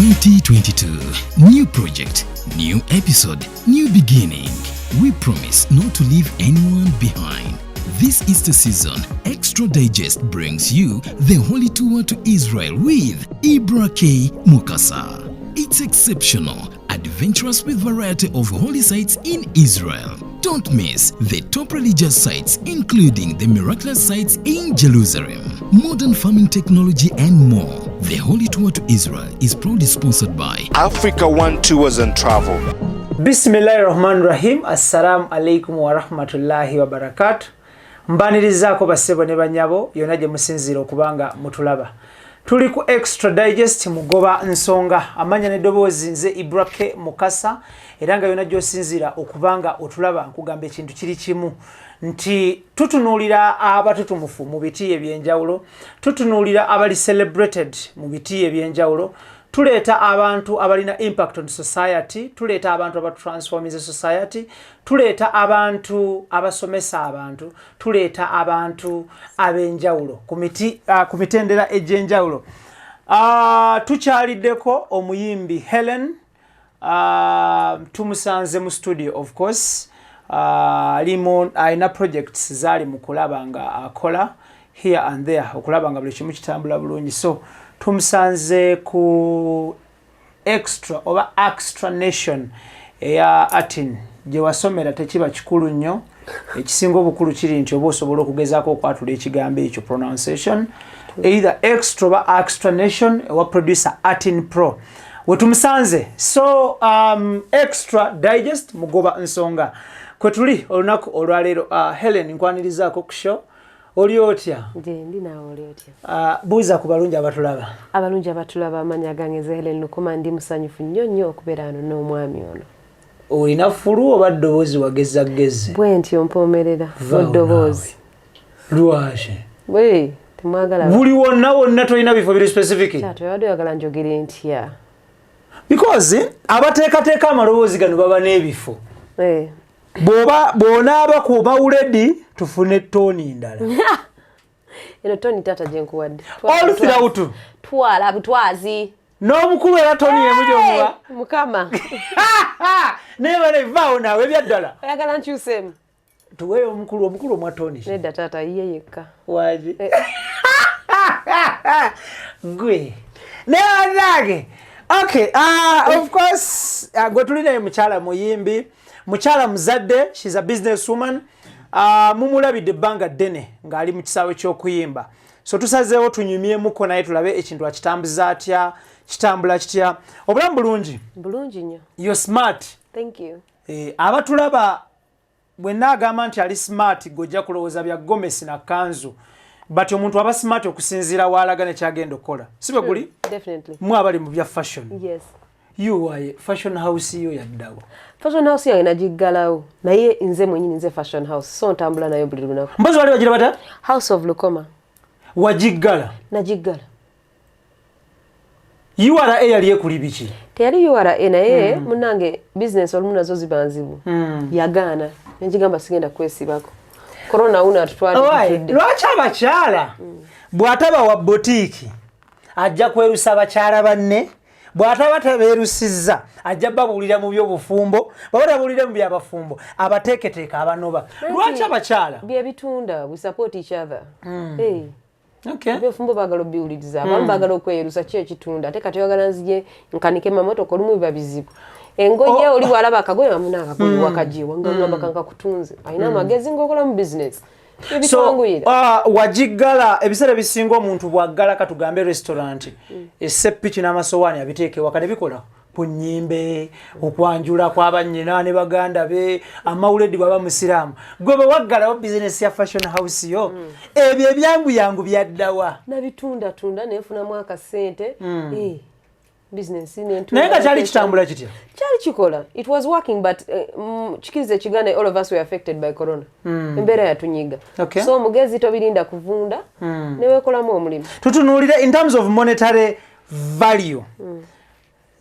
2022. New project, new episode, new beginning. We promise not to leave anyone behind. This Easter season, Extra Digest brings you the Holy Tour to Israel with Ibra K. Mukasa. It's exceptional, adventurous with variety of holy sites in Israel. Don't miss the top religious sites, including the miraculous sites in Jerusalem, modern farming technology, and more. The Holy Tour to Israel is proudly sponsored by Africa One Tours and Travel. Bismillahi rahmani rahim. Assalamu alaikum warahmatullahi wabarakatu. Mbanirizaako bassebo ne banyabo yonna gye musinziira okubanga mutulaba. Tuli ku Extra Digest, mugoba nsonga. Amanya n'eddoboozi nze Ibrake Mukasa, era nga yonna gy'osinziira okubanga otulaba, nkugamba ekintu kiri kimu nti tutunuulira abatutumufu mu biti ebyenjawulo, tutunuulira abali celebrated mu biti ebyenjawulo, tuleeta abantu abalina impact on society, tuleeta abantu abatransforming society, tuleeta abantu abasomesa abantu, tuleeta abantu ab'enjawulo ku mitendera egy'enjawulo. Tukyaliddeko omuyimbi Helen. Tumusanze mu studio. Of course, alimu alina projects zaali mu kulaba nga akola here and there okulaba nga buli kimu kitambula bulungi. So tumusanze ku Extra oba Extra Nation eya Atin gye wasomera. Tekiba kikulu nnyo, ekisinga obukulu kiri nti oba osobola okugezaako okwatula ekigambo ekyo, pronunciation, either Extra oba Extra Nation ewa producer Atin Pro wetumusanze. So Extra Digest, mugoba nsonga, kwe tuli olunaku olwaleero. Helen, nkwanirizaako ku show. Oli otya? Gyendi, naawe oli otya? Buuza ku balungi abatulaba. Abalungi abatulaba, amanya gange nze Helen Lukoma. Ndi musanyufu nnyo nnyo okubeera wano n'omwami ono. Olina flu oba ddoboozi wageza geze? Bwe ntyo mpoomerera Vaawo. Mu ddoboozi. Lwaki? Bwe temwagala. Buli wonna wonna, tolina bifo biri specific? Taata, obadde oyagala njogere ntya? Because abateekateeka amaloboozi gano baba n'ebifo. Eh, bw'oba bw'onaaba kuba already tufune tone ndala. Eno tone taata gye nkuwadde. All throughout. Twala butwazi. N'omukulu era tone emu gyomuwa. Mukama. Naye bane, vaawo naawe, ebyaddala. Oyagala nkyuseemu? Tuweeyo omukulu, omukulu omwa tone. Nedda taata, yiye yekka. Waki? Eh. Gwe naye bannange. Okay, of course, gwe tuli naye mukyala muyimbi, mukyala muzadde, she's a business woman. Mumulabidde ebbanga ddene ng'ali mu kisaawe ky'okuyimba, so tusazeewo tunyumyemuko naye tulabe ekintu akitambuza atya, kitambula kitya. Obulamu bulungi? Bulungi nnyo. You're smart. Thank you. Eh, abatulaba bwe naagamba nti ali smart, gojja kulowooza bya gomesi na kanzu, but omuntu aba smart okusinziira waalaga nekyagenda okukola, si bwe guli? Definitely. Mwe abali mu bya fashion. Yes. You fashion house yo yaddawo? Fashion house yange nagiggalawo, naye nze mwenyini nze fashion house, so ntambula nayo buli lunaku. Mpozi wali bagira bata? House of Lukoma. Wagiggala? Nagiggala. URA yali ekuli biki? Teyali URA, naye munange bizinesi olumu nazo ziba nzibu. Yagaana, negigamba sigenda kwesibako korona wuno. Owaaye, Atutwale. Lwaki abakyala bw'ataba wa botiiki ajja kwerusa bakyala banne, bw'ataba tabeerusizza ajja babuulira mu byobufumbo, baba tabuulire mu byabafumbo abateeketeeka abanoba? Lwaki abakyala? Byebitunda, we support each other. Hey. Okay. Ebyofumbo baagala obiwuliriza, abamu baagala okweyerusa ki ekitunda. Ate kati oyagala nzije nkanike mamotoka, olumu biba bizibu. Engoye, oli bwalaba akagoye amuna akagoye wakagiwa nga ngamba kankakutunze, alina amagezi ngaokola mu bizinesi. So ebitwanguyira. Wagiggala. Ebiseera ebisinga omuntu bwaggala, katugambe restaurant, esepiki n'amasowaani abiteeka ewaka ne bikola ku nnyimbe, okwanjula kwabanyina ne baganda be, amawuledi bwaba musiraamu. Gwe bwe waggalawo bizinesi ya fashion house yo, ebyo ebyanguyangu byaddawa? Nabitundatunda nenfunamu akasente. Eh, bizinesi. Naye nga kyali kitambula kitya? Kyali kikola, it was working, but kikiriza ekiganda, all of us were affected by corona. Embeera yatunyiga. So omugezi tobirinda kuvunda, neweekolamu omulimu. Tutunuulire in terms of monetary value,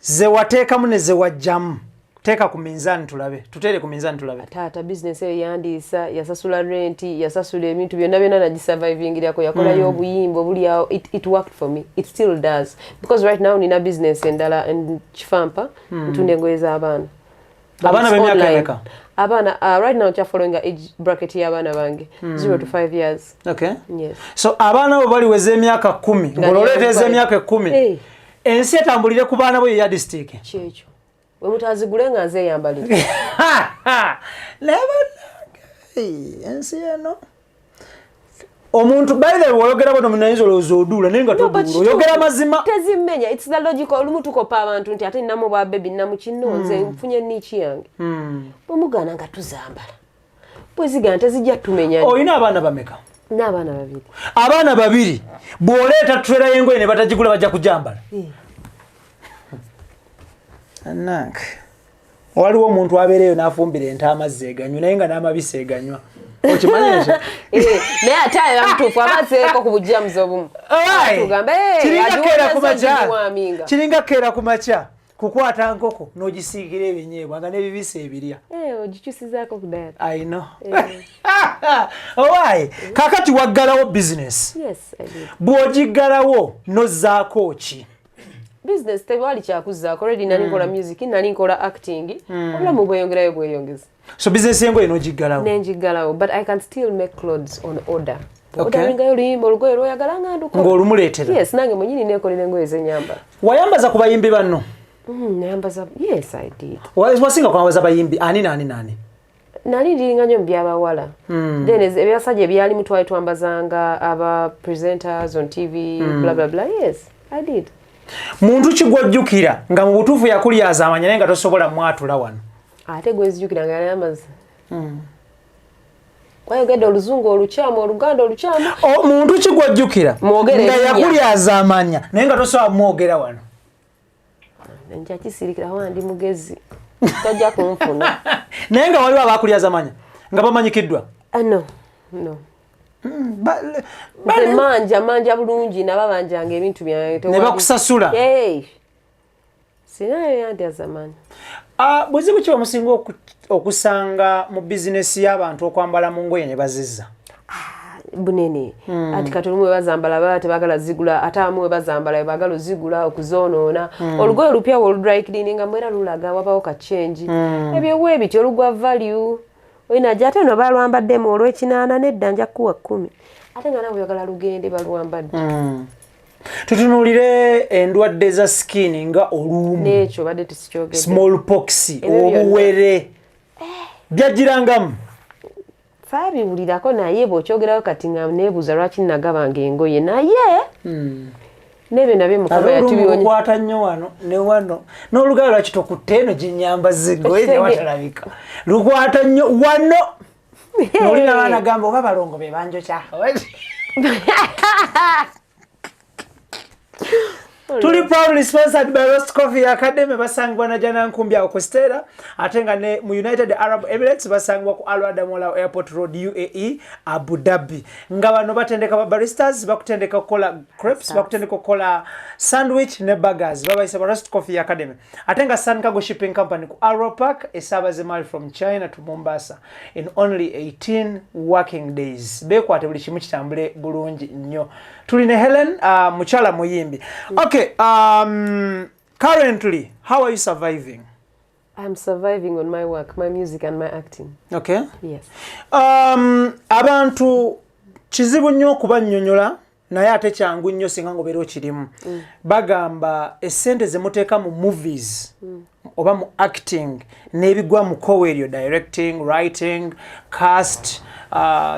ze wateekamu ne ze wajjamu. Teeka ku minzaani tulabe, tuteere ku minzaani tulabe. Taata, bizinesi eyo yandiisa, yasasula renti, yasasula ebintu byonna byonna, nagisurvivingirako, yakolayo obuyimba obuli awo. It worked for me, it still does, because right now nina business endala Kifampa, ntunda engoye z'abaana. But Abaana it's b'emyaka online. emeka? Abaana, right now nkyafollowinga age bracket y'abaana bange, 0 to 5 years. Yes. So abaana bo baliweza emyaka 10 Nga ng'olwoleeta niyo ez'emyaka 10. Hey. Ensi etambulire ku baana bo ye yardstick. Kyekyo, we mutazigule nga nzeeyambalire. Naye bannange, ensi eno, omuntu, by the way, oyogera bwno, munayinza olowooza oduula, naye nga No, but toduula, oyogera mazima. Tezimenya, it's the logical. Olumu tukopa abantu nti ate ninamu bwa baby, nnamu kino, nze nfunye niche yange. Bwemugaana nga tuzambala, bwezigana tezijja tumenya. Olina abaana bameka? N'abaana babiri. Abaana babiri, bw'oleeta trailer y'engoye ne batagigula, bajja kujambala. Nange waliwo omuntu abeereyo n'afumbira ente amazzi eganywa, naye nga n'amabisi eganywa, okimanyi ekyo? Eh, naye ate ayo mutuufu, abazeeko ku bujamuzi obumu. Oi! Tugamba, "Eh, Kiringa keera ku makya agiwonyeza." Kiringa keera ku makya kukwata nkoko n'ogisiikira ebinyeebwa nga n'ebibisi ebirya. Eh, ogikyusizaako ku diet. I know. Owaaye, kakati waggalawo bizinesi? Yes, I did. Bw'ogiggalawo nozzaako ki? Business tewali kyakuzzaako. Already nali nkola music, nali nkola acting, obulamu bweyongerayo bweyongeza. So bizinesi y'engoye n'ogiggalawo? Nenjiggalawo, but I can still make clothes on order. Okay. Orderingayo oluyimba, olugoye lwoyagala nga ndukola. Ng'olumuleetera? Yes, nange mwenyini nekolera engoye zenyambala. Wayambaza ku bayimbi banno? Nayambaza, yes, I did. Wasinga kwambaza bayimbi ani naani naani? Nali ndiringa nnyo mu byabawala. Then ebyasajja ebyalimu, twali twambazanga aba presenters on TV, bla bla bla. Yes, I did. Muntu ki gw'ojjukira nga mu butuufu yakulyaza amanya naye nga tosobola mwatula wano? Ate gwenzijukira nga yayambaza, kwayogedde oluzungu olukyamu, oluganda olukyamu. Muntu ki gw'ojjukira Mwogere nga erinnya. yakulyaza amanya naye nga tosobola mwogera wano? Nja kisirikira, wa ndi mugezi, tojja kunfuna. Naye nga waliwo abakulyaza amanya nga bamanyikiddwa? Ah, no. Nze manja manja bulungi, naba banjanga ebintu byange. Ne bakusasula? Hey. Sinayo yandyaza manya. Ah, buzibu ki omusinga okusanga mu bizinesi y'abantu okwambala mu ngoye ne bazizza? Bunene. Ati kati olumu webazambala baba tebagala zigula, ate abamu webazambala webagala ozigula okuzoonoona. Olugoye olupya wolu dry cleaning nga mwera lulaga wabawo ka change. Ebyo weebiti olugwa value olina ate no balwambaddemu olwekinaana, nedda, nja kuwa 10, ate nga nawe oyagala lugende balwambadde. Tutunuulire endwadde za skin nga oluumu. N'ekyo badde tusikyogedde. Small pox. Ebyo byonna. Obuwere byajjirangamu. Saabiwulirako, naye bw'okyogerayo kati nga neebuuza lwaki nagabanga engoye, naye n'ebyo nabyo Mukama Ate olumu yatubyonya. Lukwata nnyo wano ne wano n'olugalo, lwaki tokutte eno ginyambaza engoye newatalabika, lukwata nnyo wano nolina abaana gamba oba balongo be banjokya. Tuli proudly sponsored by Roast Coffee Academy, basangibwa na Jana Nkumbi awo ku Stella, ate nga ne mu United Arab Emirates basangibwa ku Al Wahda Mall Airport Road, UAE, Abu Dhabi. Nga bano batendeka ba baristas, bakutendeka kukola crepes, bakutendeka kukola sandwich ne burgers. Babayise ba Roast Coffee Academy. Ate nga Sun Cargo Shipping Company ku Arrow Park esaabaze mali from China to Mombasa in only 18 working days. Beekwate buli kimu kitambule bulungi nnyo. Tuli ne Helen, mukyala muyimbi. Okay, currently how are you surviving? I'm surviving on my work, my music and my acting. Yes. Abantu kizibu nnyo okubannyonnyola, naye ate kyangu nnyo singa ngobeera okirimu. Bagamba essente zemuteeka mu movies oba mu acting n'ebigwa mu kowa eryo, directing, writing, cast,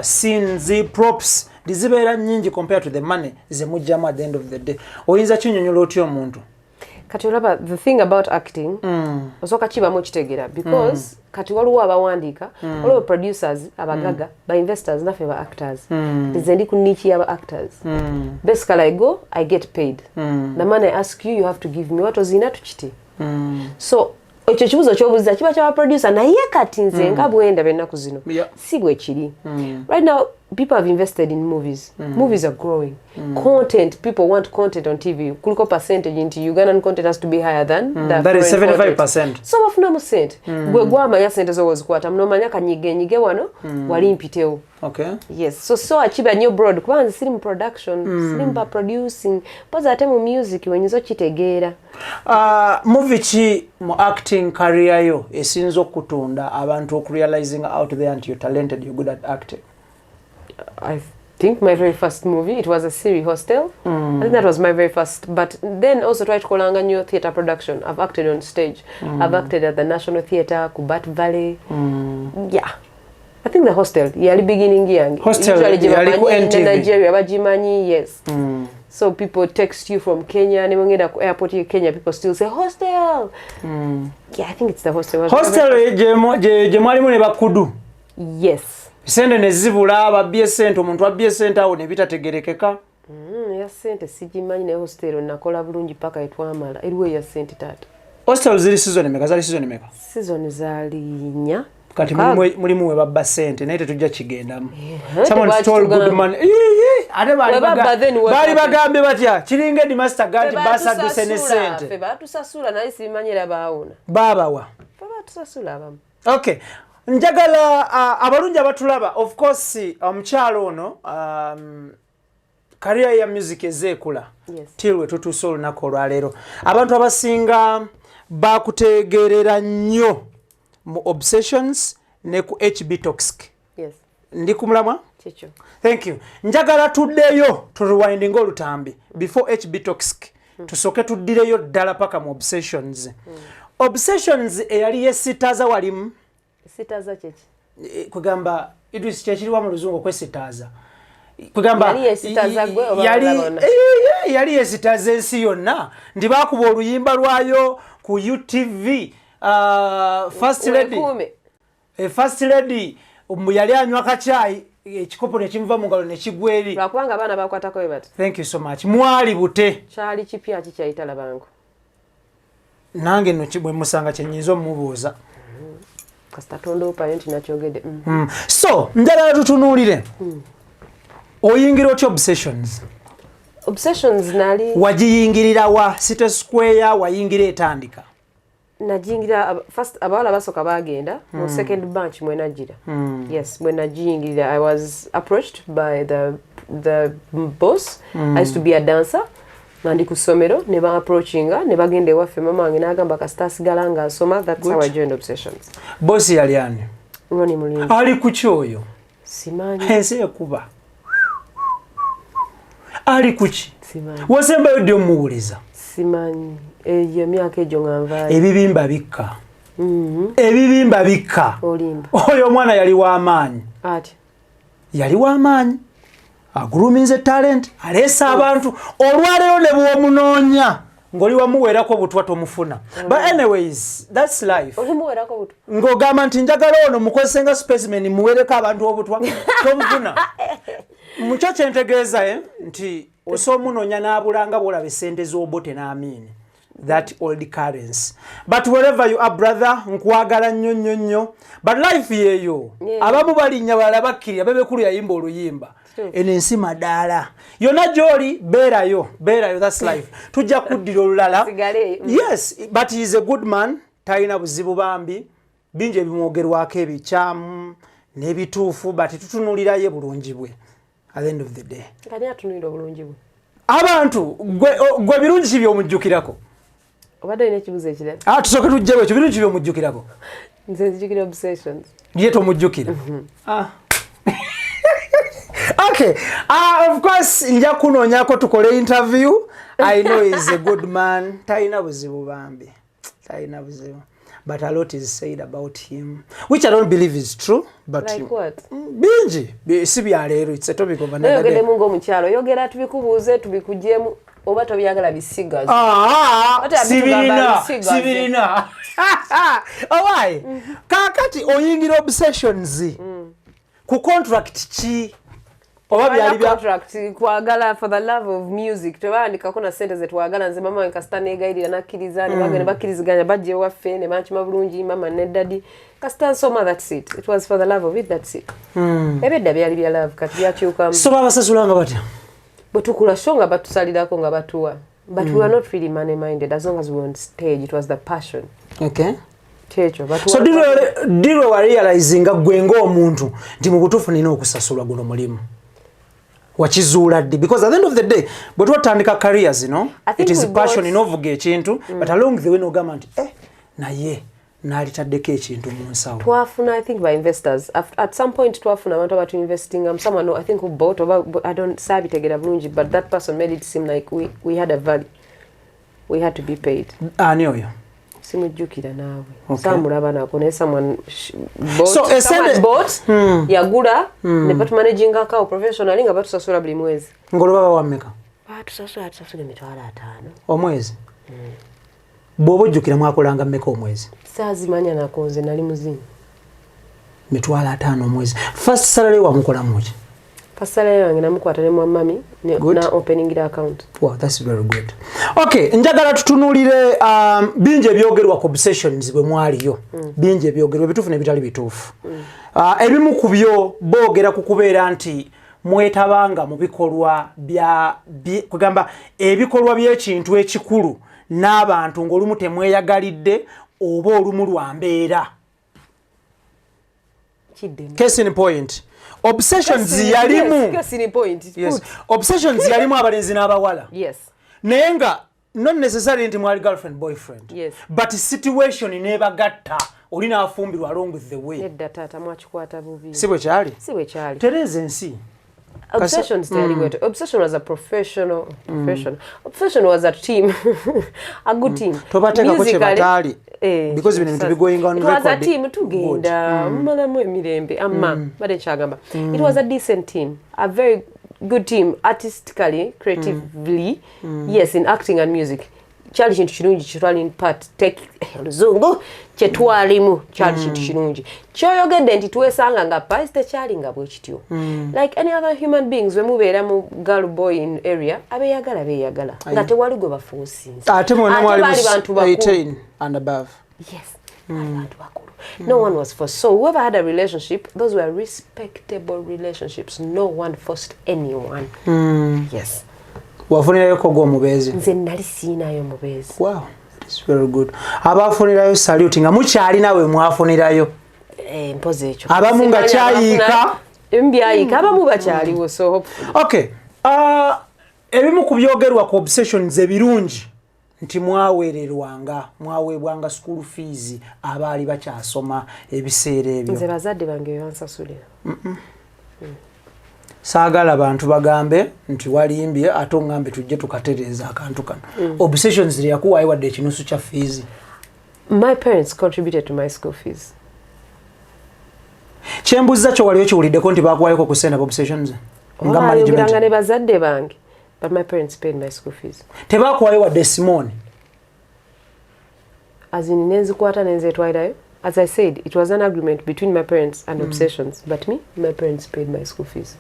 scenes, props, dizibeera nnyingi compared to the money zemugjamu at the end of the day. Oyinza kinyonyola otya omuntu? Kati olaba, the thing about acting, osooka kibamu okitegeera, because kati waliwo abawandiika, waliwo producers abagaga, ba investors, naffe ba actors. Nze ndi ku niche y'aba actors. Basically, I go, I get paid. The money I ask you, you have to give me. What ozina tukiti. So ekyo kibuzo kyobuuza kiba kyaba producer, naye kati nze nga bwendaba ennaku zino, si bwe kiri right now. People have invested in movies. Movies are growing. Content, people want content on TV. Kuliko percentage nti Ugandan content has to be higher than the That is foreign 75%. content. So bafunamu sente. Gwe gwamanya sente zo wozikwata, munomanya kanyige nyige wano wali mpitewo. Yes, so akiba nnyo broad, kuba nze siri mu production, siri mu producing, mpozi ate mu music wenyinza okitegeera. Movie ki mu acting career yo esinza okutunda abantu okurealizing out there nti you're talented, you're good at acting? I think my very first movie, it was a series, Hostel. I think that was my very first. But then also tried kukolanga nnyo theatre production. I've acted on stage. I've acted at the National Theatre, ku Bat Valley. Yeah. I think the Hostel, yali beginning yange. Hostel Usually gye yali ku bamanyi, ne NTV. Nigeria bagimanyi, yes. So people text you from Kenya, ne bwengenda ku airport ye Kenya, people still say "Hostel". Yeah, I think it's the Hostel. Was my Hostel very gye mwalimu ne bakudu? Yes. Sente ne zibula, babbye sente, omuntu abbye sente awo ne bitategerekeka. Eya sente sigimanyi, naye Hostel nakola bulungi paka etwamala. Eriwo eya sente, taata? Hostel ziri season meka? Zali season meka? Season zaali nnya. Kati Mukaaga. mulimu we babba sente, naye tetujja kigendamu. Eh, Someone stole tebakitugamba. good money. Ii, ate baali We babba, then what baali happened? bagambye batya? Kiringa headmaster ga nti Ffe basadduse ne baatusasula, sente. Ffe baatusasula, naye sibimanyi era baawona. Baabawa. Ffe baatusasula abamu. Okay, njagala abalungi abatulaba, of course omukyalo ono career ya music ezeekula till we tutuuse olunaku olwaleero. Abantu abasinga bakutegerera nnyo mu Obsessions ne ku HB Toxic. Ndi ku mulamwa? Kikyo. Thank you. Njagala tuddeyo turewindinga olutambi before HB Toxic, tusooke tuddireyo ddala paka mu Obsessions. Obsessions eyali yesitaza walimu? Sitaza kyeki? Kugamba Idris, kyekiriwa mu luzungu okwesitaaza? Kugamba Yali yesitaza gwe oba balala bonna? Yali yesitaza ensi yonna nti bakuba oluyimba lwayo ku UTV, First Lady. Weekuume. First Lady yali anywa kacyayi, ekikopo nekimuva mu ngalo nekigwa eri. Lwakubanga abaana bakwatako bwe bati. Thank you so much. Mwali bute. Kyali kipya kikyayita labango. Nange nno bwe musanga kyenyinza omubuuza. Kasita tondoopayo nti nakyogedde. So njagala tutunuulire, oyingira otya Obsessions? Obsessions nali Wagiyingirira wa? City Square wayingira etandika? Najingira first abawala basooka bagenda mu second batch mwenagira. Yes, mwenagiyingirira, I was approached by the boss. I used to be a dancer nga ndi ku ssomero, ne ba approachinga ne bagenda ewaffe, mama wange n'agamba kasita asigala nga asoma. That's how I joined Obsessions. Boss yali ani? Ronnie Mulindi. Ali ku ki oyo? Simanyi. Ensi ekuba, ali ku ki? Simanyi. Wasembayo ddi omuwuliza? Simanyi, egyo emyaka egyo nga nvaayo. Ebibimba bikka, ebibimba bikka. Olimba. Oyo omwana yali w'amaanyi. Ati? Yali w'amaanyi, aguluminze talent, aleese abantu. Olwaleero ne bw'omunoonya ng'oli wamuweerako butwa tomufuna, but anyways, that's life. Olimuwerako butu? Ng'ogamba nti njagala ono mukozese nga specimen, muwereko abantu obutwa, tomufuna. Mukyo kyentegeeza nti osobola omunoonya n'abulanga bwolaba esente z'Obote n'Amiini, that old currency. But wherever you are, brother, nkwagala nnyo nnyo nnyo, but life yeeyo. Abamu balinnya, balala bakkirira. Bebekulu yayimba oluyimba, eno ensi madaala, yonna gy'oli beerayo, beerayo, that's life. Tujja kuddira olulala. Sigale. Yes, but he is a good man, talina buzibu bambi. Bingi ebimwogerwako ebikyamu n'ebituufu, but tutunuulirayo bulungi bwe at the end of the day. Kani atunulira obulungi bwe? Abantu gwe birungi ki byomujjukirako? Obadde olina ekibuzo ekirala? Ah, tusooke tujjewo ekyo. Birungi byomujjukirako? Nze nzijukira Obsessions. Ye tomujjukira? Ah. Okay, of course nja kunoonyako tukole interview. I know he is a good man, talina buzibu bambi, talina buzibu, but a lot is said about him which I don't believe is true, but Like what? Bingi. Si byaleero, it's a topic of another day. Oyogeddemu ng'omukyalo, oyogera tubikubuuze tubikugyemu oba tobyagala bisigaze. Ah, Ate abitugamba sibirina. bisigaze. Sibirina. Owaaye, kaakati oyingira Obsessions ku contract ki? Oba byali bya contract kwagala for the love of music, tebawandikako na sente zetwagala. Nze mama wange kasita negayirira nakkiriza, ne bagenda bakkiriziganya, bajja ewaffe ne bankima bulungi, mama ne daddy. Kasita nsoma, that's it. It was for the love of it, that's it. Ebedda byali bya love, kati byakyukamu. So babasasulanga batya? Bwe tukula show nga batusalirako, nga batuwa, but we were not really money minded. As long as we were on stage, it was the passion. Kyekyo batuwa. So ddi lwe warealizinga gwe ng'omuntu nti mu butuufu nina okusasulwa guno mulimu? Wakizuula ddi? Because at the end of the day, bwe twatandika career zino, I think it is we passion, got n'ovuga ekintu, but along the way n'ogamba nti eh, naye naalitaddeko ekintu mu nsawo. Twafuna, I think, by investors. At some point twafuna abantu abatuinvestinga, someone who, I think, who bought oba I don't, saabitegera bulungi, but that person made it seem like we had a value, we had to be paid. Ani oyo? Simujjukira naawe. Okay. Saamulaba nako, naye someone bought, So, someone bought, yagula ne batumanagingako professionally nga batusasula buli mwezi. Ng'olwo baba wammeka? Batusasula 50,000. Omwezi? Bw'oba ojjukira, mwakolanga mmeka omwezi? Saazimanya nako, nze nali muzinyi. 50,000 omwezi. First salary wamukolamu ki? First salary yange namukwata ne mwamami Good. na openingira account. Wow, that's very good. Okay, njagala tutunuulire bingi ebyogerwa ku Obsessions bwe mwaliyo. Bingi ebyogerwa, ebituufu n'ebitali bituufu. Ebimu ku byo boogera ku kubeera nti mwetabanga mu bikolwa bya kugamba ebikolwa by'ekintu ekikulu n'abantu ng'olumu temweyagalidde oba olumu lwa mbeera. Kiddemu. Case in point, Obsessions yalimu Yes, case in point. Yes. Put. Obsessions yalimu abalenzi n'abawala. Naye nga not necessarily nti mwali girlfriend, boyfriend. But situation nebagatta, oli n'afumbirwa along with the way. Nedda taata, mwakikwata bubi. Si bwe kyali? Si bwe kyali. Tereeza ensi. Obsessions teyali bwetyo. Obsession was a professional profession. Obsession was a team, a good team. Tobateekako kye Musically, bataali. Because bino ebintu bigoing on it was a record. team, tugenda mumalamu emirembe amma badde kyagamba it was a decent team, a very good team, artistically, creatively, yes, in acting and music. Kyali kintu kirungi kyetwali part take oluzungu kyetwalimu, kyali kintu kirungi. Kyoyogedde nti twesanga nga pais, tekyali nga bwe kityo. Like any other human beings, we mubeera mu girl boy in area, abeeyagala beeyagala nga tewali gwe bafuusinze. Ate mwena mwali baali bantu bakulu. 18 and above. Yes, baali bantu bakulu. No one was forced. So whoever had a relationship, those were respectable relationships. No one forced anyone. Yes. Wafunirayoko gw'omubeezi? Nze nali siinayo mubeezi. Wow, that's very good. Abafunirayo salute nga mukyali nawe mwafunirayo. Eh, mpozi ekyo. Abamu nga Simanyi. kyayiika. Ebimu byayiika, abamu bakyaliwo, so hopefully. Okay, ebimu ku byogerwa ku Obsessions ebirungi nti mwaweererwanga, mwaweebwanga school fees abaali bakyasoma ebiseera ebyo. Nze bazadde bange bebansasulira. Saagala bantu bagambe nti walimbye, ate oŋŋambe tujje tukatereeza akantu kano. Obsessions teyakuwaayo wadde ekinusu kya fees? My parents contributed to my school fees. Kyembuuza kyo, wali okiwuliddeko nti bakuwayoko ku ssente Obsessions nga bayogeranga management? Ne bazadde bange, but my parents paid my school fees. Tebakuwayo wadde simooni? As in nenzikwata nenzetwalirayo? As I said, it was an agreement between my parents and Obsessions, but me, my parents paid my school fees.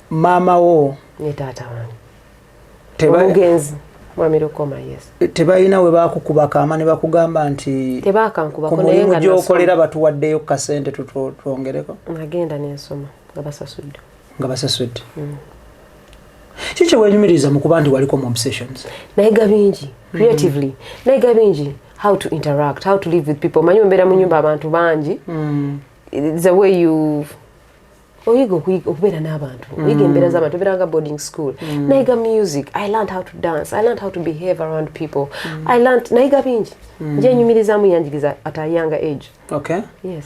Maama wo? Ne taata wange omugenzi mwami Lukoma, yes. Tebalina we bakukuba kaama ne bakugamba nti ku Tebakankubako, naye mulimu nga gy'okolera batuwaddeyo ku kasente twongereko? Nagenda nensoma nga basasudde. Nga basasudde. Ki kyewenyumiriza mu kuba nti waliko mu Obsessions? Nayiga bingi creatively, nayiga bingi, how to interact, how to live with people. Manyi mbeera mu nyumba abantu bangi, the way you oyiga okubeera n'abantu, oyiga embeera z'abantu, obeera nga boarding school. Nayiga music, I learned how to dance, I learned how to behave around people. I learned, nayiga bingi. Njenyumirizaamu, yanjigiriza at a younger age. Yes.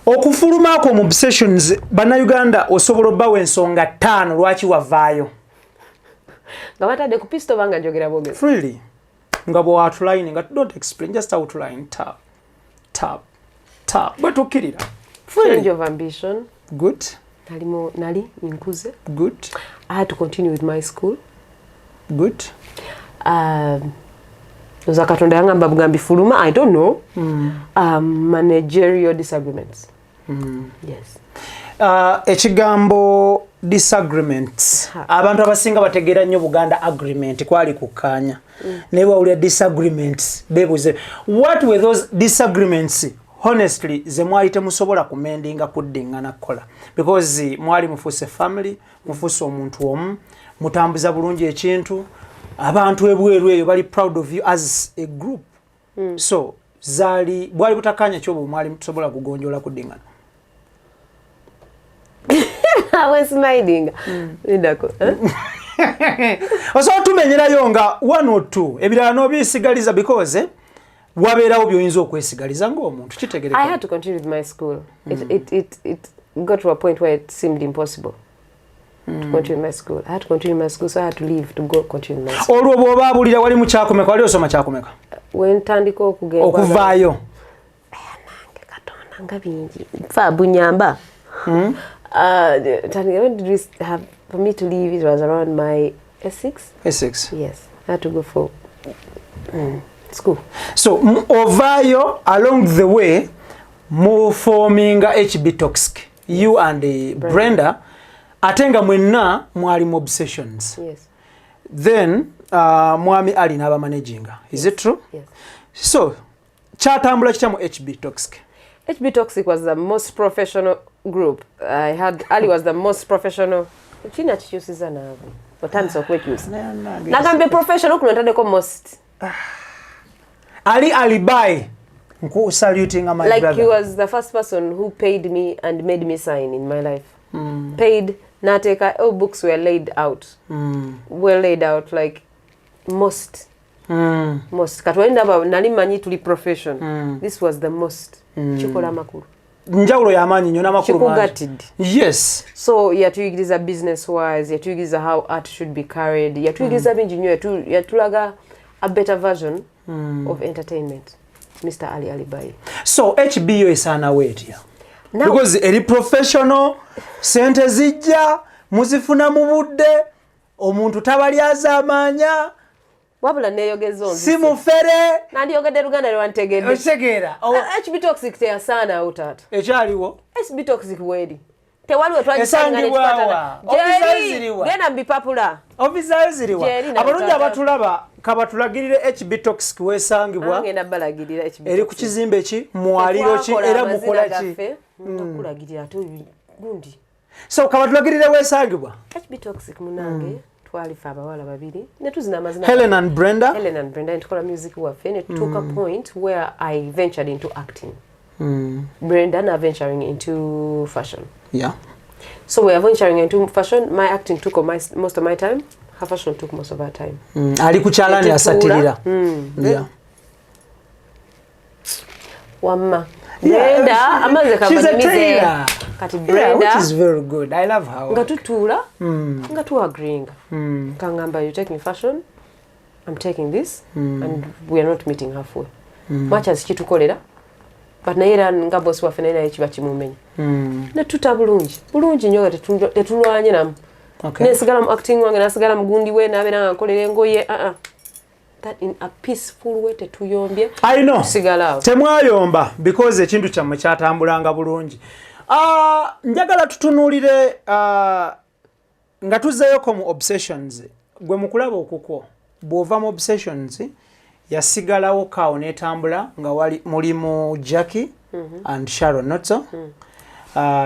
Okufulumako mu Obsessions, Bannayuganda osobola obbawa ensonga ttaano lwaki wavaayo? Nga batadde ku pisto banga njogera bwogezi? Freely, nga bwe outline, nga don't explain, just outline, tap tap tap, bwe tukkirira. Change Freely. of ambition. Good. Nali nkuze. Good. I had to continue with my school. Good. Oza Katonda yangamba bugambi fuluma, I don't know. Managerial disagreements. Yes. Ekigambo disagreements, abantu abasinga bategeera nnyo Buganda agreement, kwali kukkaanya. Naye wawulira disagreements, beebuze what were those disagreements honestly ze mwali temusobola kumendinga, kuddingana kukola, because mwali mufuuse family, mufuuse omuntu omu, mutambuza bulungi ekintu, abantu ebweru eyo bali proud of you as a group. So zaali bwali butakkaanya ki obwo mwali tusobola kugonjoola kuddingana? I was smiling. Lindako, eh? Osobola tumenyerayo nga one or two, ebirala n'obisigaliza, because wabeerawo by'oyinza okwesigaliza ng'omuntu kitegereka. I had to continue with my school. It got to a point where it seemed impossible to continue my school. I had to continue my school, so I had to leave to go continue my school. Olwo bw'oba abulira wali mu kyakumeka? Wali osoma kyakumeka? When ntandika okugenda okuvaayo. Nange Katonda nga bingi fa bunyamba. When did we have for me to leave? It was around my S6. S6. Yes, I had to go for school. So ovaayo, along the way muforminga HB Toxic, you and Brenda, ate nga mwenna mwali mu Obsessions. Yes. Then mwami Ali n'abamanaginga, is it true? Yes. So kyatambula kitya mu HB Toxic? HB Toxic was the most professional group I had. Ali was the most professional. Kina kikyusiza naawe. Otandise okwekyusa. Nagambye professional, kuno ntaddeko most. Ali Alibai, nkusalutinga, my Like, brother. he was the first person who paid me and made me sign in my life. Paid, nateeka, all books were laid out. Were laid out like most. Most. Kati wali ndaba nali manyi tuli profession. This was the most. Kikola amakulu. Njawulo y'amaanyi nnyo n'amakulu mangi. Kikugatidde. Yes. So yatuyigiriza business wise, yatuyigiriza how art should be carried, yatuyigiriza bingi nnyo, yatulaga a better version of entertainment, Mr Ali Alibai. So HBO esaanawo etya? Now- Because eri professional, sente zijja muzifuna mu budde, omuntu tabalyazaamaanya. Wabula neeyogeza Si onzise. mufere. Nandiyogedde Luganda lwantegedde. Okitegeera? HB Toxic teyasaanawo, taata. Ekyaliwo. HB Toxic weeri tewaliwo. Esangibwa wa? Office ziriwa? Genda mubipapula. Ofisaayo ziriwa? Gyeri na Abalungi taata. abatulaba, kabatulagirire HB Toxic wesangibwa. Ngenda balagirira HB Eri ku kizimbe ki, mwaliro ki, Tetwakola era amazina mukola ki? gaffe. Ntakulagirira ate oyo gundi. So kabatulagirire wesangibwa. HB Toxic munange, twalife abawala babiri ne tuzina amazina. Helen and Brenda. Helen and Brenda, netukola music waffe ne tutuuka point where I ventured into acting, Brenda na venturing into fashion. So we are venturing into fashion. My acting took most of my time, her fashion took most of her time. Ali ku kyalaani. Netutuula. Asatirira. Wamma Yeah, Brenda amaze she's a kabanyumize. tailor. Kati Yeah, Brenda which is very good. I love her. Nga tutuula nga tuagreeinga, kangamba, "You taking fashion, I'm taking this, and we are not meeting halfway." Much as kitukolera, but naye era nga bosi waffe naye kiba kimumenya. Netuta bulungi bulungi nnyo nga tetulwanye namu. Nesigala mu acting wange, nasigala mugundi we, nabeera nga nkolera engoye, that in a peaceful way, tetuyombye. I know. Tusigala awo. Temwayomba because ekintu kyammwe kyatambulanga bulungi. Njagala tutunuulire nga tuzzeeyoko mu Obsessions. Gwe mukulaba okukwo, bw'ova mu Obsessions yasigalawo kaawo n'etambula nga wali mulimu Jackie and Sharon, not so?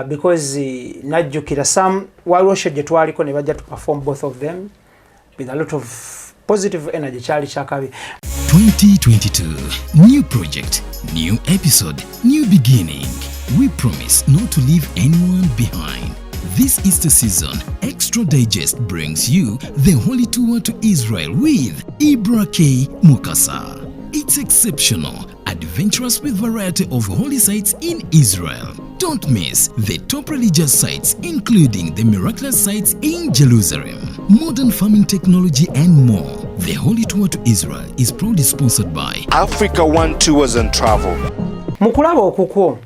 Because najjukira some waliwo show gye twaliko ne bajja to perform, both of them with a lot of positive energy, kyali kyakabi. 2022. New project, new episode, new beginning. We promise not to leave anyone behind. This Easter season, Extra Digest brings you the Holy Tour to Israel with Ibra K. Mukasa. It's exceptional, adventurous with variety of holy sites in Israel. Don't miss the top religious sites, including the miraculous sites in Jerusalem, modern farming technology, and more. The Holy Tour to Israel is proudly sponsored by Africa One Tours and Travel. Mu kulaba okukwo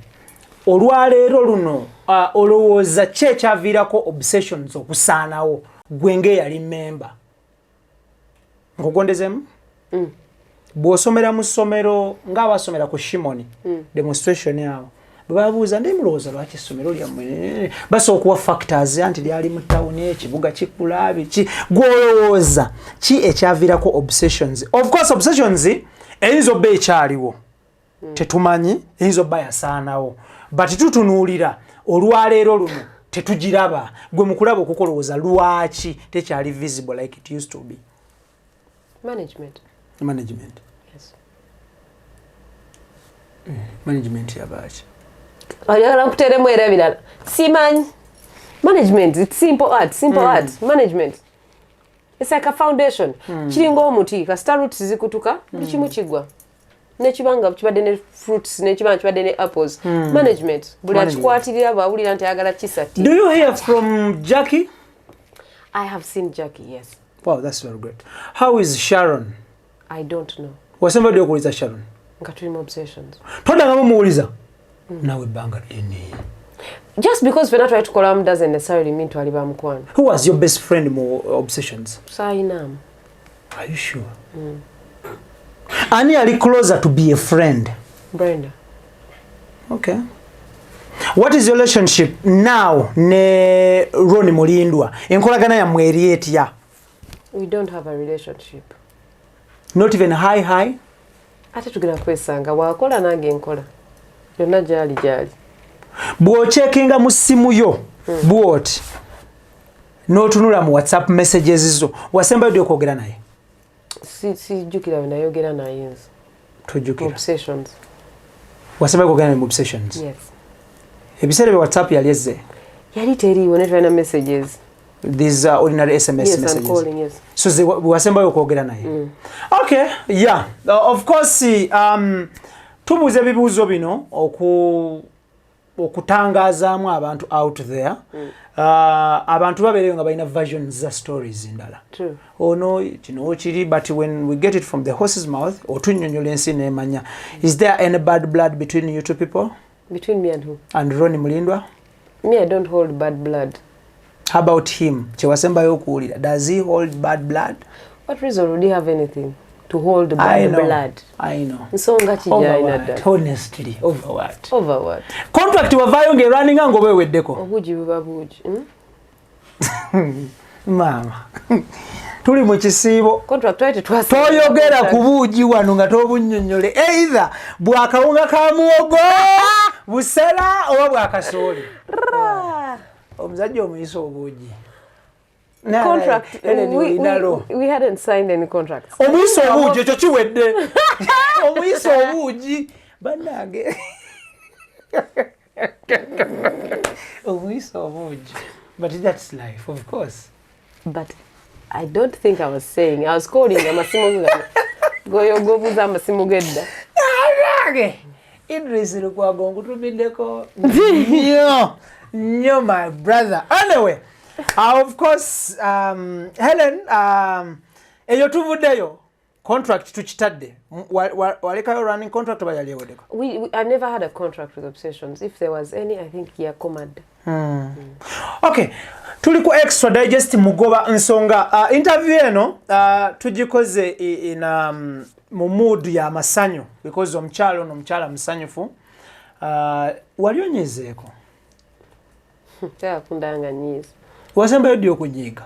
olwaleero luno, olowooza ki ekyaviirako Obsessions okusaanawo, gwe ng'eyali memba? Nkugondezemu, bw'osomera mu ssomero ng'abasomera ku Shimoni demonstration awo, Bwe babuuza, ndi mulowooza lwaki essomero lyammwe basobola okuwa factors anti lyali mu tawuni, ekibuga kikula, biki. Gwolowooza ki ekyaviirako Obsessions? Of course Obsessions eyinza obba ekyaliwo, tetumanyi, eyinza obba yasaanawo, but tutunuulira olwaleero luno tetugiraba. Gwe mukulaba okukolowooza lwaki tekyali visible like it used to be? Management. Management? Yes. Management yabaaki? Oyagala nkuteremu era ebirala? Simanyi. Management, it's simple art, simple art management. It's like a foundation. Kiringa omuti, kasita roots zikutuka, buli kimu kigwa, nekibanga kibadde ne fruits, nekibanga kibadde ne apples. Management buli Management. akikwatirira bwawulira nti ayagala kisati. Do you hear from Jackie? I have seen Jackie, yes. Wow, that's very great. How is Sharon? I don't know. Wasemba ddi okuwuliza Sharon? Nga tuli mu Obsessions. Toddangamu muwuliza naawe ebbanga ddene. Just because fena twali tukolamu doesn't necessarily mean twali bamukwano. Who was your best friend mu Obsessions? Saayinaamu. Are you sure? Ani ali closer to be a friend? Brenda. Okay, what is your relationship now ne Ron Mulindwa? Enkolagana yammwe eri etya? We don't have a relationship. Not even hi hi? Ate tugenda kwesanga wakola nange nkola, yonna gyali gyali. Bw'ocheckinga mu ssimu yo bw'oti n'otunula mu WhatsApp messages zo, wasembayo ddi okwogera naye? Sijjukira bwe nayogera naye nze. Tojjukira? Obsessions. Wasembayo okwogera naye mu Obsessions? Yes. Ebiseera bye WhatsApp yali ezze? Yali teriiwo, ne twalina messages. These ordinary SMS Yes, and messages? calling, yes. So ze wasembayo okwogera naye. Okay, yeah. Of course, tubuuza ebibuuzo bino okutangazaamu abantu out there. Abantu babeereyo nga balina versions za stories ndala. True. Ono kino kiri, but when we get it from the horse's mouth, otunnyonnyola ensi nemanya. Is there any bad blood between you two people? Between me and who? And Ronnie Mulindwa. Me, I don't hold bad blood. How about him? Kyewasembayo okuwulira, does he hold bad blood? What reason would he have anything to hold I bad know. blood? I know. Nsonga ki Over gyalina what? ddala? Honestly, over what? Over what? Contract wavaayo ng'erwaninga ng'oba eweddeko? Obuugi buba buugi, hmm? Maama, tuli mu kisiibo. Contract twali tetwasaba. Toyogera ku buugi wano nga tobunnyonnyole, either bwakawunga ka muwogo, busera oba bwakasooli. Omusajja omuyisa obuugi. Contract, Ellen, olinalo. we hadn't signed any contracts. Omuyisa obuugi, ekyo kiwedde. Omuyisa obuugi, bannange, omuyisa obuugi, but that's life, of course. But I don't think I was saying, I was calling amasimu gano goyo gobuuza amasimu gedda. Nange Idris Lukwago nkutumiddeko nnyo nnyo, my brother. Anyway, of course, Helen, eyo tuvuddeyo, contract tukitadde. Walekayo running contract oba yali eweddeko? I never had a contract with Obsessions. If there was any, I think yakomad. Okay, tuli ku Extra Digest, mugoba nsonga. Interview eno tugikoze in mu mood ya masanyu because omukyala ono omukyala musanyufu. Wali onyezeeko? Teyakunda nga nyiiza. Wasembayo ddi okunyiiga?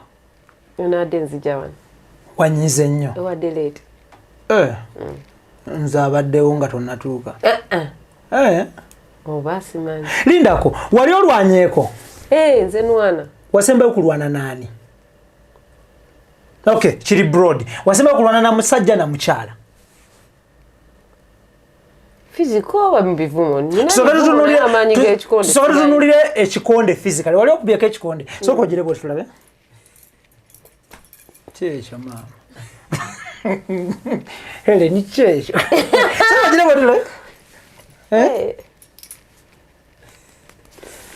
Yonadde nzija wano. Wanyize nnyo? Ewadde late. Eh, nze abaddewo nga tonnatuuka. Eh. Oba simanyi. Lindako, wali olwanyeeko? Eh, nze nwana. Wasembayo kulwana naani? Okay, kiri broad. Wasembayo kulwana na musajja na mukyala? Physical oba mu bivumo? Nina Tusooke ebivumo, naye amaanyi g'ekikonde tusooke simanyi. tutunuulire ekikonde physically. Wali okubyeko ekikonde? Sooka ogire bwe tulabe kyekyo, maama Helen, kyekyo. Sooka ogire bwe tulabe. Eh,